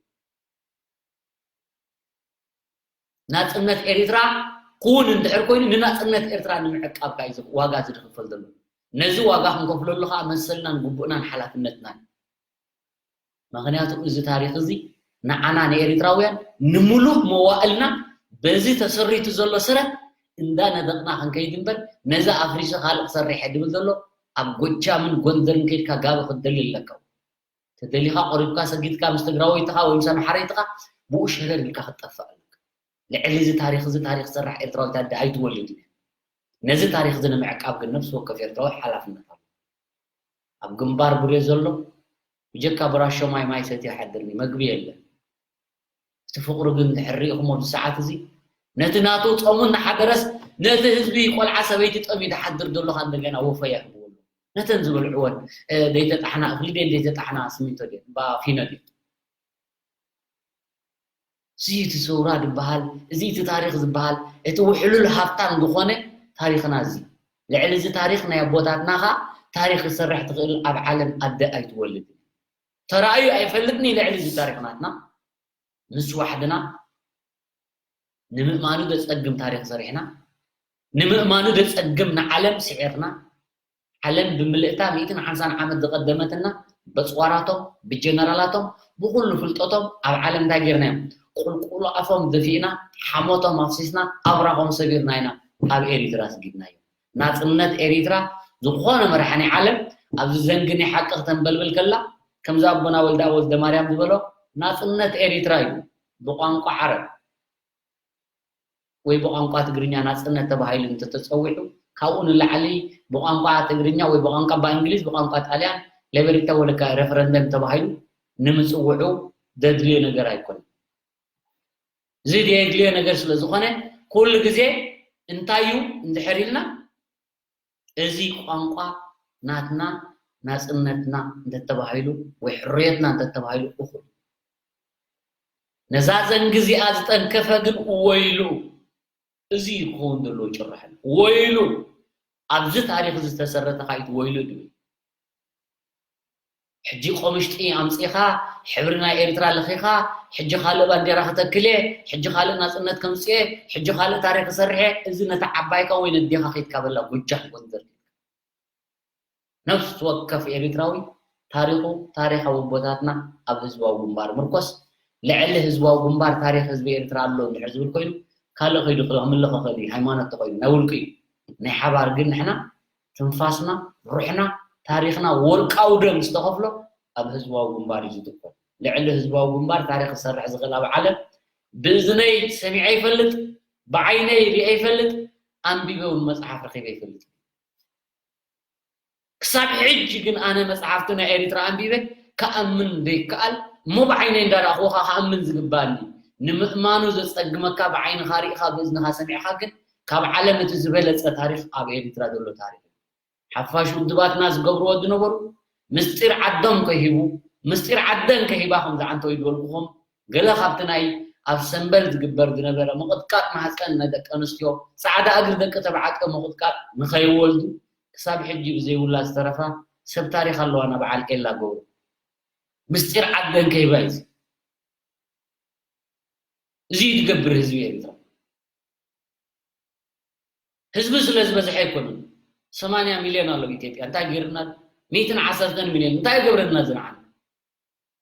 ናጽነት ኤርትራ ክውን እንድሕር ኮይኑ፣ ንናጽነት ኤርትራ ንምዕቃብ ከኣ እዩ ዋጋ እዚ ዝኽፈል ዘሎ። ነዚ ዋጋ ክንከፍለሉ ከኣ መሰልናን ግቡእናን ሓላፍነትናን። ምኽንያቱ እዚ ታሪኽ እዚ ንዓና ንኤርትራውያን ንምሉእ መዋእልና በዚ ተሰሪቱ ዘሎ ስረ እንዳነደቕና ክንከይድ እምበር፣ ነዚ ኣፍሪሰ ካልእ ክሰርሕ እየ ድብል ዘሎ ኣብ ጎጃምን ጎንደርን ከይድካ ጋቢ ክትደሊ ኣለካ። ተደሊኻ ቆሪብካ ሰጊድካ ምስ ትግራወይትኻ ወይ ምስ ኣምሓረይትኻ ብኡ ሸለል ኢልካ ክትጠፍእ ኣለካ። ልዕሊ እዚ ታሪኽ እዚ ታሪኽ ሰራሕ ኤርትራዊት ኣደ ኣይትወልድን እያ። ነዚ ታሪኽ እዚ ንምዕቃብ ግን ነፍሲ ወከፍ ኤርትራዊ ሓላፍነት ኣሎ። ኣብ ግንባር ብሬ ዘሎ ብጀካ ብራሾ ማይ ማይ ሰትዩ ይሓድር እዩ፣ መግቢ የለን። እቲ ፍቕሩ ግን እንድሕር ርኢኹሞ ኣብዚ ሰዓት እዚ ነቲ ናቱ ጾሙ እናሓደረስ ነቲ ህዝቢ ቆልዓ ሰበይቲ ጠምዩ ዝሓድር ዘሎ ከኣ እንደገና ወፈያ ይህብዎ ኣሎ። ነተን ዝበልዕወን፣ እ፣ ዘይተጣሕና እኽሊ ደን ዘይተጣሕና ስሚንቶ ደን፣ ባ ፊኖ ደን። እዚ እቲ ሰውራ ዝበሃል፣ እዚ እቲ ታሪኽ ዝበሃል፣ እቲ ውሕሉል ሃብታም ዝኾነ ታሪኽና እዚ። ልዕሊ እዚ ታሪኽ ናይ ኣቦታትና ኸኣ ታሪኽ ክሰርሕ ትኽእል ኣብ ዓለም ኣደ ኣይትወልድን። ተራእዩ ኣይፈልጥን እዩ ልዕሊ እዚ ታሪኽ ናትና። ምስ ዋሕድና ንምእማኑ ዘጸግም ታሪኽ ሰሪሕና፣ ንምእማኑ ዘጸግም ንዓለም ስዒርና፣ ዓለም ብምልእታ ሚእትን ሓምሳን ዓመት ዝቐደመትና በጽዋራቶም፣ ብጀነራላቶም፣ ብኹሉ ፍልጠቶም ኣብ ዓለም እንታይ ጌርናዮም? ቁልቁል ኣፎም ደፊእና፣ ሓሞቶም ኣፍሲስና፣ ኣብራኾም ሰቢርና ኢና ኣብ ኤሪትራ ኣስጊድናዮም። ናጽነት ኤሪትራ ዝኾነ መራሕኒ ዓለም ኣብዚ ዘንግኒ ሓቂ ክተንበልብል ከላ፣ ከምዚ ኣቦና ወልደኣብ ወልደማርያም ዝበሎ፣ ናጽነት ኤሪትራ እዩ ብቋንቋ ዓረብ ወይ ብቋንቋ ትግርኛ ናጽነት ተባሂሉ እንተተጸዊዑ፣ ካብኡ ንላዕሊ ብቋንቋ ትግርኛ ወይ ብቋንቋ ብእንግሊዝ፣ ብቋንቋ ጣልያን ሌበሪታ ወለካ ሬፈረንደም ተባሂሉ ንምጽውዑ ዘድልዮ ነገር ኣይኮነን። እዚ ዘየድልዮ ነገር ስለ ዝኾነ፣ ኩሉ ግዜ እንታይ እዩ እንድሕር ኢልና፣ እዚ ቋንቋ ናትና ናጽነትና እንተተባሂሉ ወይ ሕርየትና እንተተባሂሉ እኹል። ነዛ ዘንጊ እዚኣ ዝጠንከፈ ግን ወይሉ። እዚ እዩ ክኸውን ዘለዎ ጭርሖ። ወይሉ። ኣብዚ ታሪኽ ዝተሰረተ ካይት ወይሉ ድብል። ሕጂ ቆምሽጢ ኣምጺኻ፣ ሕብሪ ናይ ኤርትራ ለኺኻ፣ ሕጂ ካልእ ባንዴራ ክተክል እየ፣ ሕጂ ካልእ ናጽነት ከምጽእ እየ፣ ሕጂ ካልእ ታሪኽ ክሰርሕ እየ፣ እዚ ነታ ዓባይካ ወይ ነዴኻ ኬድካ በላ ጎጃም ጎንደር። ነፍሲ ወከፍ ኤርትራዊ ታሪኹ፣ ታሪኽ ኣቦታትና ኣብ ህዝባዊ ግንባር ምርኮስ፣ ልዕሊ ህዝባዊ ግንባር ታሪኽ ህዝቢ ኤርትራ ኣሎ እንድሕር ዝብል ኮይኑ፣ ካልእ ከይዱ ክምልኽ ይኽእል እዩ፣ ሃይማኖት ተኾይኑ ናይ ውልቂ እዩ። ናይ ሓባር ግን ንሕና ትንፋስና፣ ሩሕና፣ ታሪኽና ወርቃዊ ደም ዝተኸፍሎ ኣብ ህዝባዊ ግንባር እዩ ዝትኮር። ልዕሊ ህዝባዊ ግንባር ታሪኽ ክሰርሕ ዝኽእል ኣብ ዓለም ብእዝነይ ሰሚዐ ይፈልጥ፣ ብዓይነይ ሪአ ይፈልጥ፣ ኣንቢበ እውን መጽሓፍ ረኺበ ይፈልጥ። ክሳብ ሕጂ ግን ኣነ መጽሓፍቲ ናይ ኤሪትራ ኣንቢበ ክኣምን ዘይከኣል፣ እሞ ብዓይነይ እንዳረኣኽዎ ከኣ ክኣምን ዝግባኣኒ፣ ንምእማኑ ዘጸግመካ ብዓይንኻ ርኢኻ ብእዝንኻ ሰሚዕኻ ግን ካብ ዓለም እቲ ዝበለጸ ታሪኽ ኣብ ኤሪትራ ዘሎ ታሪኽ እዩ። ሓፋሽ ውድባትና ዝገብርዎ ዝነበሩ ምስጢር ዓዶም ከይህቡ፣ ምስጢር ዓደን ከይባ ከም ዝዓንተው ይድበልኩኹም፣ ገለ ካብቲ ናይ ኣብ ሰንበል ዝግበር ዝነበረ ምቕጥቃጥ ማህጸን ናይ ደቂ ኣንስትዮ፣ ጻዕዳ እግሪ ደቂ ተባዕትዮ ምቕጥቃጥ ንኸይወልዱ ክሳብ ሕጂ ብዘይውላ ዝተረፋ ሰብ ታሪኽ ኣለዋና በዓል ኤላ ገብሩ። ምስጢር ዓደን ከይባ እዩ እዚ። እዚ እዩ ዝገብር ህዝቢ ኤርትራ። ህዝቢ ስለ ዝበዝሐ ኣይኮነን። ሰማንያ ሚልዮን ኣሎ ኣብ ኢትዮጵያ። እንታይ ገይርና? ሚእትን ዓሰርተን ሚልዮን። እንታይ ገብረና እዚ ንዓና?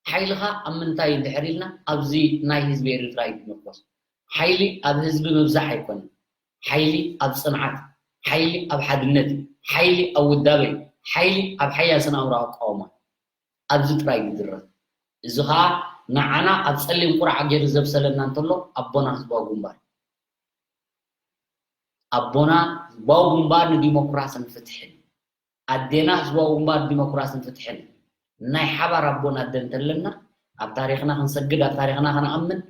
ሓይልኻ ኣብ ምንታይ እንድሕር ኢልና፣ ኣብዚ ናይ ህዝቢ ኤርትራ እዩ ዝምርኮስ። ሓይሊ ኣብ ህዝቢ ምብዛሕ ኣይኮነን። ሓይሊ ኣብ ጽንዓት፣ ሓይሊ ኣብ ሓድነት፣ ሓይሊ ኣብ ውዳበ፣ ሓይሊ ኣብ ሓያል ስነ ኣእምሮኣዊ ኣቃውማ። ኣብዚ ጥራይ እዩ ዝድረኽ። እዚ ኸኣ ንዓና ኣብ ጸሊም ቁራዕ ገይሩ ዘብሰለና እንተሎ ኣቦና ህዝባዊ ግንባር። ኣቦና ህዝባዊ ግንባር ንዲሞክራስን ፍትሕን። ኣዴና ህዝባዊ ግንባር ዲሞክራስን ፍትሕን። ናይ ሓባር ኣቦን ኣደን እንተለና ኣብ ታሪኽና ክንሰግድ፣ ኣብ ታሪኽና ክንኣምን፣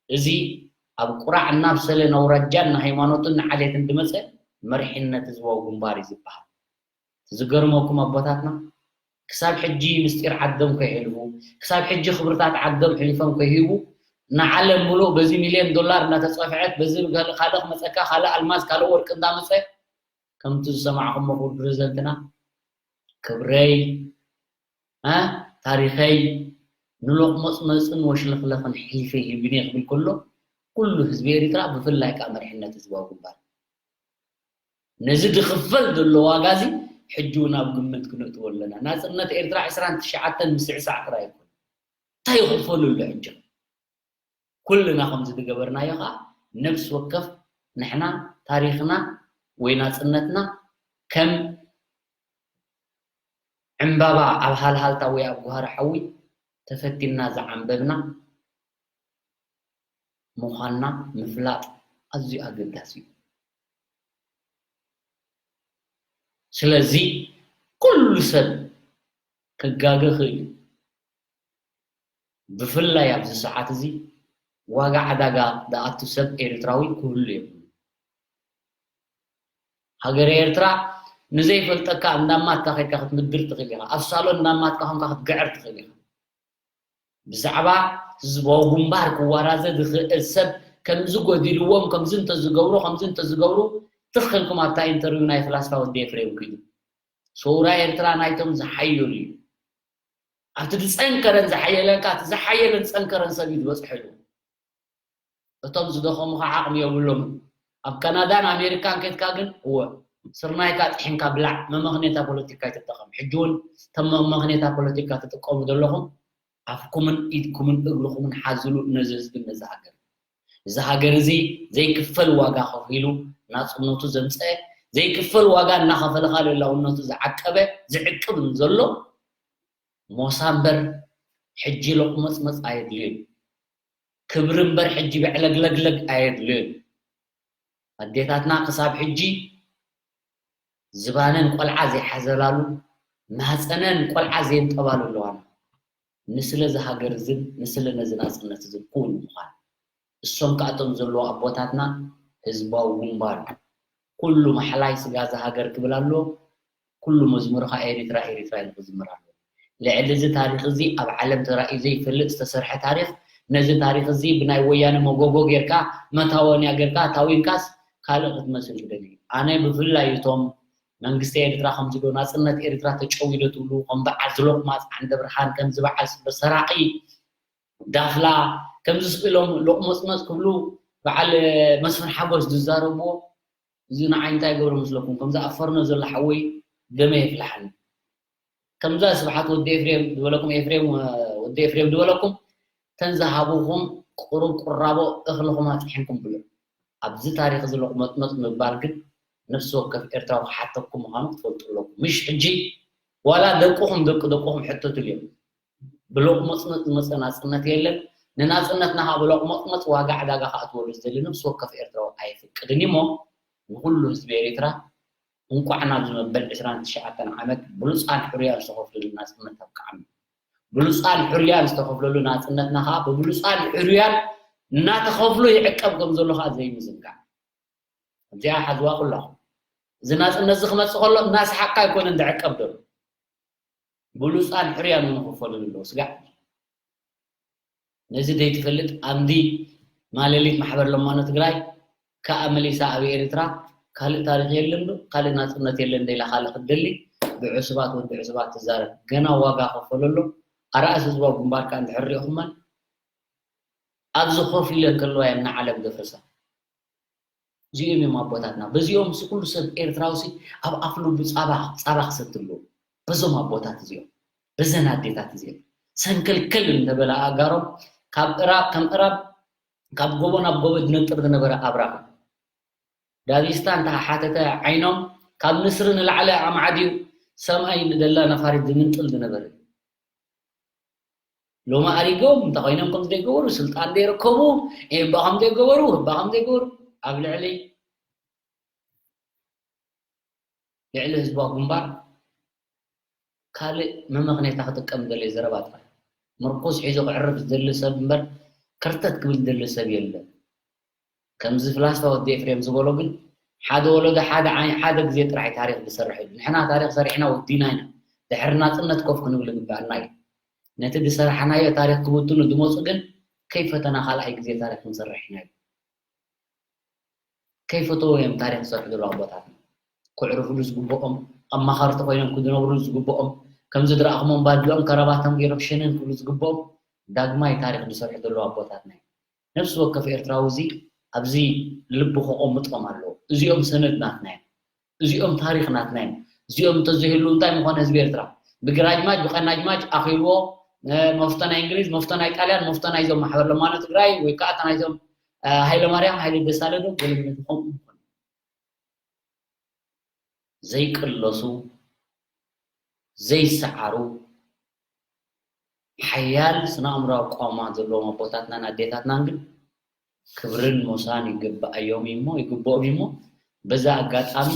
እዚ ኣብ ቁራዕ እናብሰለ ንኣውራጃን ንሃይማኖትን ንዓሌትን ዝመጸ መሪሕነት ህዝባዊ ግንባር እዩ ዝበሃል። ዝገርመኩም ኣቦታትና ክሳብ ሕጂ ምስጢር ዓዶም ከይሕልፉ፣ ክሳብ ሕጂ ክብርታት ዓዶም ሕሊፎም ከይህቡ ንዓለም ሙሉእ በዚ ሚልዮን ዶላር እናተጸፍዐት በዚ ካልእ ክመጸካ ካልእ ኣልማዝ ካልእ ወርቂ እንዳመጸ ከምቲ ዝሰማዕኹሞ ክቡር ፕሬዝደንትና ክብረይ እ ታሪኸይ ንሎቕመጽመጽን ወሽለኽለኽን ሕሊፈ ሂብን እየ ክብል ከሎ ኩሉ ህዝቢ ኤሪትራ ብፍላይ ከዓ መሪሕነት ህዝባዊ ግንባር ነዚ ዝኽፈል ዘሎ ዋጋ እዚ ሕጂ እውን ኣብ ግምት ክነእትዎ ኣለና። ናጽነት ኤርትራ ዕስራን ትሽዓተን ምስዕሳዕ ጥራይ ኣይኮነን። እንታይ ይኽፈሉ ኣሎ ሕጂ? ኩልና ከምዚ ዝገበርናዮ ኸኣ ነፍሲ ወከፍ ንሕና ታሪኽና ወይ ናጽነትና ከም ዕምባባ ኣብ ሃልሃልታ ወይ ኣብ ጓህሪ ሓዊ ተፈቲና ዝዓንበብና ምዃንና ምፍላጥ ኣዝዩ ኣገዳሲ እዩ። ስለዚ ኩሉ ሰብ ክጋገ ይኽእል እዩ። ብፍላይ ኣብዚ ሰዓት እዚ ዋጋ ዕዳጋ ዝኣቱ ሰብ ኤርትራዊ ክህሉ የብሉ። ሃገረ ኤርትራ ንዘይፈልጠካ እንዳማትካ ከድካ ክትምድር ትኽእል ኢኻ። ኣብ ሳሎን እንዳማትካ ኮንካ ክትግዕር ትኽእል ኢኻ። ብዛዕባ ህዝባዊ ግንባር ክዋራዘ ዝኽእል ሰብ ከምዚ ጎዲልዎም፣ ከምዚ እንተዝገብሩ፣ ከምዚ እንተዝገብሩ ትኽልኩም ኣብታ ኢንተርቪው ናይ ፍላስታ ወዲ ኤፍሬም ኪዱ። ሰውራ ኤርትራ ናይቶም ዝሓየሉ እዩ። ኣብቲ ዝጸንከረን ዝሓየለን ከኣ እቲ ዝሓየለን ዝጸንከረን ሰብ እዩ ዝበጽሐሉ። እቶም ዝደኸሙ ከዓ ዓቕሚ የብሎምን። ኣብ ካናዳን ኣሜሪካን ከድካ ግን እወ ስርናይካ ጥሒንካ ብላዕ፣ መመኽኔታ ፖለቲካ ኣይትጠቐም። ሕጂ እውን እቶም መመኽኔታ ፖለቲካ ትጥቀሙ ዘለኹም ኣፍኩምን ኢድኩምን እግርኹምን ሓዝሉ ነዚ ህዝብን ነዚ ሃገር። እዚ ሃገር እዚ ዘይክፈል ዋጋ ከፊሉ ናጽነቱ ዘምፀአ፣ ዘይክፈል ዋጋ እናኸፈለ ከዓ ልዕላውነቱ ዝዓቀበ ዝዕቅብ ዘሎ ሞሳ እምበር ሕጂ ሎቕመፅመፅ ኣየድልዮን። ክብሪ እምበር ሕጂ ብዕለግለግለግ ኣየድልዮን። ኣዴታትና ክሳብ ሕጂ ዝባነን ቆልዓ ዘይሓዘላሉ ማህፀነን ቆልዓ ዘየንጠባሉ ኣለዋና። ንስለ እዚ ሃገር እዝን ንስለ ነዚ ናፅነት እዝን ክውን ምዃን እሶም ከኣቶም ዘለዎ ኣቦታትና ህዝባዊ ግንባር ኩሉ ማሕላይ ስጋ እዛ ሃገር ክብል ኣሎ። ኩሉ መዝሙርኻ ኤሪትራ ኤሪትራ ኢሉ ክዝምር ኣሎ። ልዕሊ እዚ ታሪኽ እዚ ኣብ ዓለም ተራእዩ ዘይፈልጥ ዝተሰርሐ ታሪኽ፣ ነዚ ታሪኽ እዚ ብናይ ወያነ መጎጎ ጌርካ መታወንያ ጌርካ ታዊንካስ ካልእ ክትመስል ትደሊ። ኣነ ብፍላይ እቶም መንግስቲ ኤርትራ ከምዚ ዶ ናጽነት ኤርትራ ተጨዊደ ትብሉ ከም በዓል ዝሎቅማጽ ዓንደ ብርሃን ከምዚ በዓል ስበ ሰራቒ ዳፍላ ከምዚ ስቕ ኢሎም ሎቕመጽመጽ ክብሉ በዓል መስፍን ሓጎስ ዝዛረብዎ እዚ ንዓይ እንታይ ይገብሮ መስለኩም? ከምዚ ኣብ ፈርኖ ዘሎ ሓወይ ደመ የፍልሓኒ። ከምዛ ስብሓት ወዲ ኤፍሬም ዝበለኩም፣ ኤፍሬም ወዲ ኤፍሬም ዝበለኩም፣ ተን ዝሃብኹም ቁሩብ ቁራቦ እኽልኹም ኣፅሒንኩም ብልዑ። ኣብዚ ታሪኽ እዚ ሎቕመጥመጥ ምባል ግን ነፍሲ ወከፍ ኤርትራዊ ክሓተኩም ምዃኑ ክትፈልጡ ኣለኩም። ምሽ ሕጂ ዋላ ደቅኹም ደቂ ደቅኹም ሕተቱሉ እዮም። ብሎቕመጽመጽ ዝመጸ ናጽነት የለን። ንናጽነትና ኸኣ ብሎቕመጽመጽ ዋጋ ዕዳጋ ከኣ ትወርድ ዝደሊ ነፍሲ ወከፍ ኤርትራዊ ኣይፍቅድን እዩ እሞ ንኹሉ ህዝቢ ኤሪትራ እንቋዕ ናብዚ መበል ዕስራን ትሽዓተን ዓመት ብሉጻን ሕሩያን ዝተኸፍለሉ ናጽነት ኣብቅዓና። ብሉጻን ሕሩያን ዝተኸፍለሉ ናጽነትና ኸኣ ብብሉጻን ሕሩያን እናተኸፍሎ ይዕቀብ ከም ዘሎ ኸኣ ዘይምዝንጋዕ። እዚኣ ሓዝዋ ኩላኹም። እዚ ናጽነት እዚ ክመጽእ ከሎ እናሰሓቕካ ኣይኮነን ዝዕቀብ ዘሎ። ብሉጻን ሕሩያን እውን ክኸፈሉ ኣለዎ። ስጋዕ ነዚ ዘይትፈልጥ ኣምዲ ማለሊት ማሕበር ለማኖ ትግራይ ከኣ መሊሳ ኣብ ኤርትራ ካልእ ታሪኽ የለን ዶ? ካልእ ናጽነት የለን ዶ ኢላ ካልእ ክትደሊ ብዕሱባት ወዲ ዕሱባት ትዛረብ። ገና ዋጋ ከፈሉ ኣሎ። ኣርኣስ ህዝባዊ ግንባር ከኣ እንድሕር ሪእኹመን ኣብዚ ኮፍ ኢለን ከለዋ እየን ንዓለም ዘፍርሳ። እዚኦም እዮም ኣቦታትና። በዚኦም ሲ ኩሉ ሰብ ኤርትራዊ ሲ ኣብ ኣፍ ልቡ ጻባ ጻባ ክሰቲ ኣለዎ። በዞም ኣቦታት እዚኦም፣ በዘን ኣዴታት እዚኦም ሰንከልከል እንተበለ ኣእጋሮም ካብ እራብ ከም እራብ ካብ ጎቦ ናብ ጎቦ ዝነጥር ዝነበረ ኣብራኽ ዳቢስታ እንተሓተተ ዓይኖም ካብ ንስሪ ንላዕሊ ኣማዕድዩ ሰማይ ንደላ ነፋሪት ዝምንጥል ዝነበረ። ሎሚ ኣሪጎም እንታይ ኮይኖም ከም ዘይገበሩ፣ ስልጣን ዘይረከቡ፣ እባ ከም ዘይገበሩ፣ እባ ከም ዘይገበሩ ኣብ ልዕሊ ልዕሊ ህዝባዊ ግንባር ካልእ መመኽነይታ ክጥቀም ዝደለየ ዘረባ ጥራይ። ምርኩስ ሒዙ ክዕርፍ ዝደሊ ሰብ እምበር ከርተት ክብል ዝደሊ ሰብ የለን። ከምዚ ፍላስታ ወዲ ኤፍሬም ዝበሎ ግን ሓደ ወለዶ ሓደ ዓይ-፣ ሓደ ግዜ ጥራይ ታሪኽ ዝሰርሕ እዩ። ንሕና ታሪኽ ሰሪሕና ወዲና ኢና። ድሕሪ ናጽነት ኮፍ ክንብል ይግባኣና እዩ። ነቲ ዝሰራሕናዮ ታሪኽ ክብትኑ ዝመጹ ግን ከይፈተና ካልኣይ ግዜ ታሪኽ ክንሰርሕ ኢና እዩ። ከይፈተዉ እዮም ታሪኽ ዝሰርሑ ዘለዉ ኣቦታትና። ክዕርፉሉ ዝግብኦም፣ ኣማኸርቲ ኮይኖም ክነብሩሉ ዝግብኦም፣ ከምዚ ዝረኣኹሞም ባድልኦም ከረባቶም ገይሮም ሸነን ክብሉ ዝግብኦም ዳግማይ ታሪኽ ዝሰርሑ ዘለዉ ኣቦታትና እዮም። ነፍሲ ወከፍ ኤርትራዊ እዚ ኣብዚ ልቡ ከቐምጦም ኣለዎ። እዚኦም ሰነድ ናትና እዮም። እዚኦም ታሪኽ ናትና እዮም። እዚኦም እንተዘይህልዉ እንታይ ምኾነ ህዝቢ ኤርትራ? ብግራጅማጅ ብቀናጅማጅ ኣኺልዎ፣ እ፣ መፍቶ ናይ እንግሊዝ፣ መፍቶ ናይ ጣልያን፣ መፍቶ ናይዞም ማሕበር ለማኖ ትግራይ ወይ ከዓ እታ ናይዞም፣ እ፣ ሃይለማርያም ሃይለ ደሳለ ዶ ገለ ገለ ዝኾኑ ምኾኑ። ዘይቅለሱ፣ ዘይሰዓሩ፣ ሓያል ስነ ኣእምራዊ ኣቋውማ ዘለዎም ኣቦታትናን ኣዴታትናን ግን ክብርን ሞሳን ይግባኣዮም እሞ ይግብኦም እሞ በዛ ኣጋጣሚ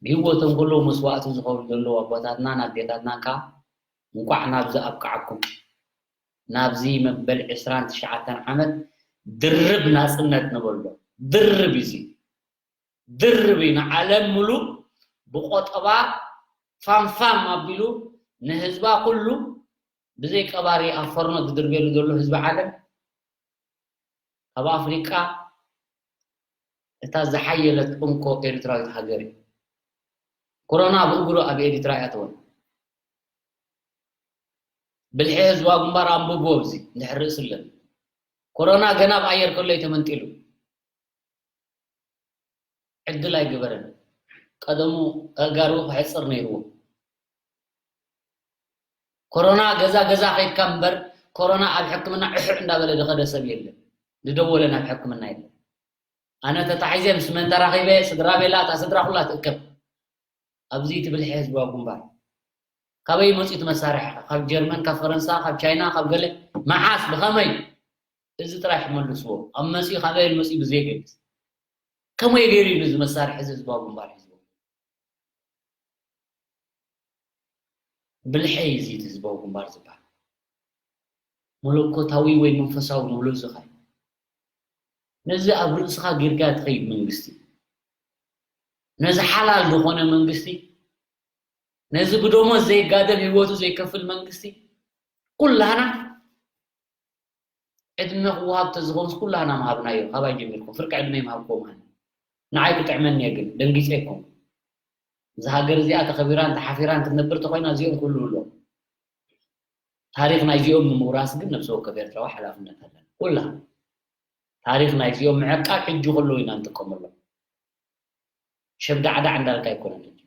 ብህይወቶም ከለዉ መስዋእቲ ዝኸፍሉ ዘለዉ ኣቦታትናን ኣዴታትናን ከዓ እንኳዕ ናብዚ ኣብቅዓኩም። ናብዚ መበል ዕስራን ትሽዓተን ዓመት ድርብ ናፅነት ንበሎ። ድርብ እዩ እዚ። ድርብ እዩ። ንዓለም ሙሉእ ብቆጠባ ፋምፋም ኣቢሉ ንህዝባ ኩሉ ብዘይ ቀባሪ ኣብ ፈርኖ ዝድርብየሉ ዘሎ ህዝቢ ዓለም ካብ ኣፍሪቃ እታ ዝሓየለት እንኮ ኤርትራዊት ሃገር እዩ። ኮሮና ብእግሩ ኣብ ኤርትራ ኣይኣተወን። ብልሒ ህዝባዊ ግንባር ኣንብብዎ ኣብዚ እንድሕር ርእሲ ኣለኒ። ኮሮና ገና ኣብ ኣየር ከሎ እዩ ተመንጢሉ። ዕድል ኣይገበረን። ቀደሙ ኣእጋሩ ክሕጽር ነይርዎ። ኮሮና ገዛ ገዛ ከይድካ እምበር ኮሮና ኣብ ሕክምና ዕሑዕ እንዳበለ ዝኸደ ሰብ የለን። ዝደወለ ናብ ሕክምና የለን። ኣነ ተታሒዘ ምስ መን ተራኺበ፣ ስድራ ቤላ፣ እታ ስድራ ኩላ ትእከብ። ኣብዚ ትብል ሕዝባዊ ግንባር ካበይ መፂኡ እቲ መሳርሒ? ካብ ጀርመን፣ ካብ ፈረንሳ፣ ካብ ቻይና፣ ካብ ገለ መዓስ፣ ብኸመይ? እዚ ጥራሕ መልስዎ። ኣብ መፂኡ ካበይ መፂኡ ብዘየገድስ ከመይ ገይሩ እዩ ነዚ መሳርሒ እዚ ህዝባዊ ግንባር ሒዝዎ? ብልሐ እዩ እዚ ህዝባዊ ግንባር ዝበሃል። መለኮታዊ ወይ መንፈሳዊ ንብሎ እዚ ኸ ነዚ ኣብ ርእስኻ ጌርካ ትኸይድ መንግስቲ፣ ነዚ ሓላል ዝኾነ መንግስቲ፣ ነዚ ብደሞዝ ዘይጋደል ህይወቱ ዘይከፍል መንግስቲ ኩላህና ዕድመ ክወሃብ ተዝኾንስ ኩላህና ምሃብናዮ። ካባይ ጀሚርኩም ፍርቂ ዕድመ ይምሃብኩም። ኣነ ንዓይ ክጥዕመኒ እየ፣ ግን ደንጊፀ ይኮን። እዛ ሃገር እዚኣ ተኸቢራን ተሓፊራን ክትነብር ተኾይና እዚኦም ክህልዉ ኣለዎም። ታሪኽ ናይዚኦም ንምውራስ ግን ነብሰ ወከፍ ኤርትራዊ ሓላፍነት ኣለና። ኩላ ታሪኽ ናይዚኦም ምዕቃብ ሕጂ ከለዉ ኢና ንጥቀመሎም። ሸብዳዕዳዕ እንዳልካ ኣይኮነን ሕጂ።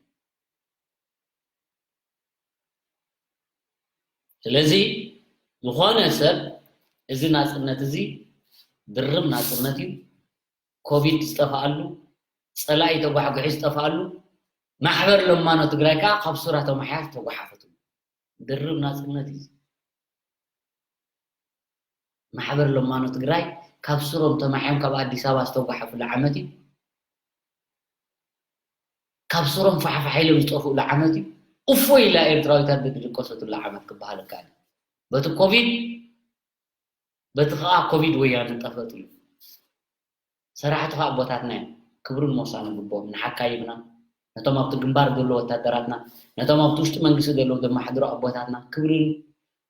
ስለዚ ዝኾነ ሰብ እዚ ናጽነት እዚ ድርብ ናጽነት እዩ። ኮቪድ ዝጠፍኣሉ፣ ጸላኢ ተጓሕጉሒ ዝጠፍኣሉ፣ ማሕበር ለማኖ ትግራይ ከኣ ካብ ሱራ ተማሕያ ዝተጓሓፈትሉ ድርብ ናጽነት እዩ። ማሕበር ለማኖ ትግራይ ካብ ሱሮም ተማሕዮም ካብ ኣዲስ ኣበባ ዝተጓሓፍሉ ዓመት እዩ። ካብ ሱሮም ፋሕፋሕ ኢሎም ዝጠፍእሉ ዓመት እዩ። እፎይ ኢላ ኤርትራዊት ኣደ ዝድቀሰትሉ ዓመት ክበሃል ይከኣል እዩ። በቲ ኮቪድ፣ በቲ ከኣ ኮቪድ ወያነ ዝጠፈእትሉ። ሰራሕቲ ከኣ ኣቦታትና እዮም። ክብርን ሞሳን ይግብኦም። ንሓካይምና፣ ነቶም ኣብቲ ግንባር ዘለዉ ወታደራትና፣ ነቶም ኣብቲ ውሽጢ መንግስቲ ዘለዉ ዘመሓድሩ ኣቦታትና ክብርን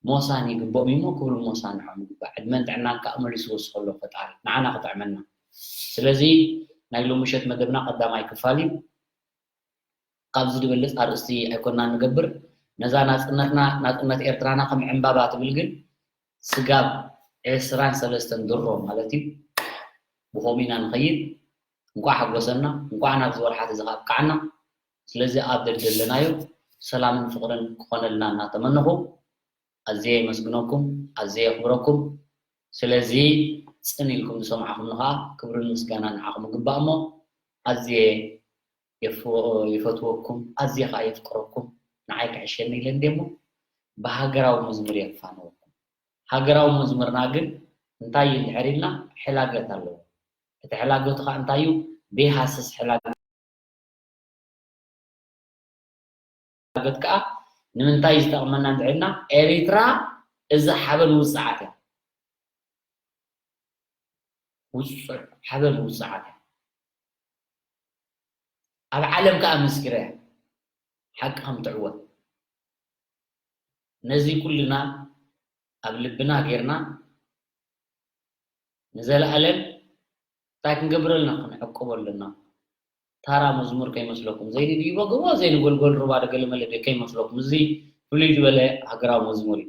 ሞሳን ይግብኦም እሞ ክብርን ሞሳን ንዖም ይግባእ። ዕድመን ጥዕናን ከኣ መሊሱ ይወስኸሎም ፈጣሪ። ንዓና ክጥዕመና። ስለዚ ናይ ሎሚ ምሸት መደብና ቀዳማይ ክፋል እዩ። ካብዚ ዝበልፅ ኣርእስቲ ኣይኮንና ንገብር። ነዛ ናፅነትና፣ ናፅነት ኤርትራና ከም ዕምባባ ትብል ግን ስጋብ ዕስራን ሰለስተን ድሮ ማለት እዩ። ብኸምኡ ኢና ንኸይድ። እንቋዕ ሓጎሰና፣ እንቋዕ ናብዚ ወርሓት እዚ ኣብቃዕና። ስለዚ ኣብ ደገ ዘለናዮ ሰላምን ፍቕርን ክኾነልና እናተመነኹ ኣዝየ የመስግነኩም፣ ኣዝየ የኽብረኩም። ስለዚ ጽን ኢልኩም ዝሰማዕኹምኒ ኸኣ ክብርን ምስጋናን ንዓኹም ይግባእ እሞ ኣዝየ የፍ-፣ ይፈትወኩም፣ ኣዝየ ኸኣ የፍቅረኩም። ንዓይ ክሕሸኒ ኢለ እንድየ እሞ ብሃገራዊ መዝሙር እየ ክፋነወኩም። ሃገራዊ መዝሙርና ግን እንታይ እዩ እንድሕር ኢልና ሕላገት ኣለዎ። እቲ ሕላገቱ ኸኣ እንታይ እዩ? ደይሃስስ ሕላገት። ሕላገት ከኣ ንምንታይ እዩ ዝጠቕመና እንድዒ ኢልና፣ ኤሪትራ እዛ ሓበን ውጽዓት እያ። ውጹዕ ሓበን ውጽዓት እያ። ኣብ ዓለም ከኣ መስኪራ እያ። ሓቂ ከም ትዕወት። ነዚ ኩልና ኣብ ልብና ጌርና ንዘለኣለም እንታይ ክንገብር ኣለና? ክንዕቅቦ ኣለና። ታራ መዝሙር ከይመስለኩም፣ ዘይንድይቦ ጎቦ፣ ዘይንጎልጎል ሩባ፣ ደገለ መለ ከይመስለኩም። እዚ ፍልይ ዝበለ ሃገራዊ መዝሙር እዩ።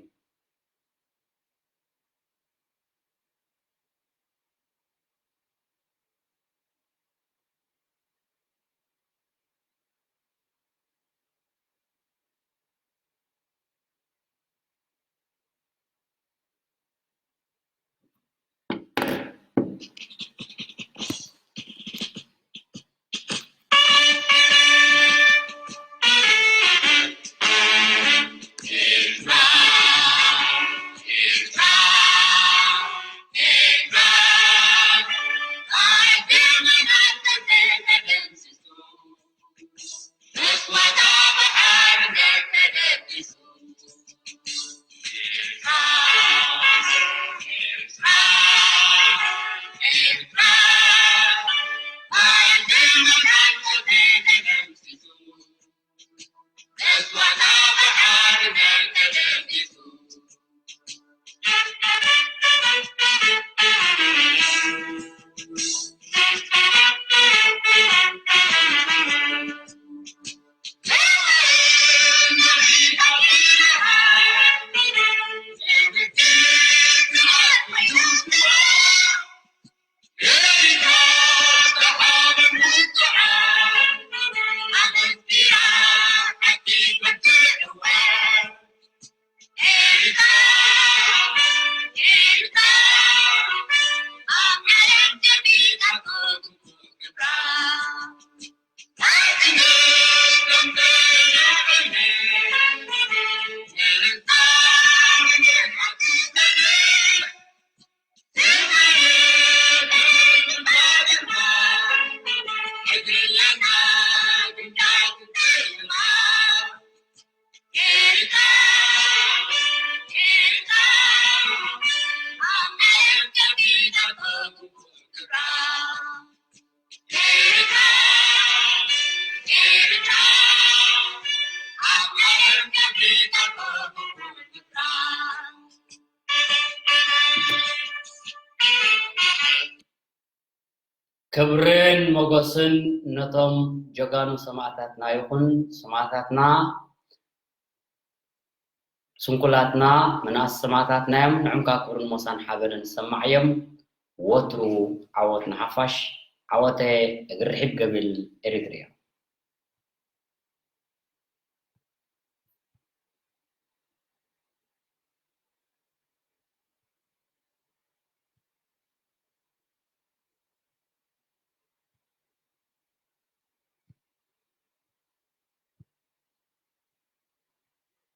ክብርን ሞጎስን ነቶም ጀጋኑ ሰማእታትና ይኹን። ሰማእታትና፣ ስንኩላትና፣ መናእስ ሰማእታትና እዮም። ንዕምካ ክብርን ሞሳን ሓበንን ሰማዕ እዮም። ወትሩ ዓወት ንሓፋሽ። ዓወተ እግሪ ርሒብ ገቢል ኤሪትሪያ።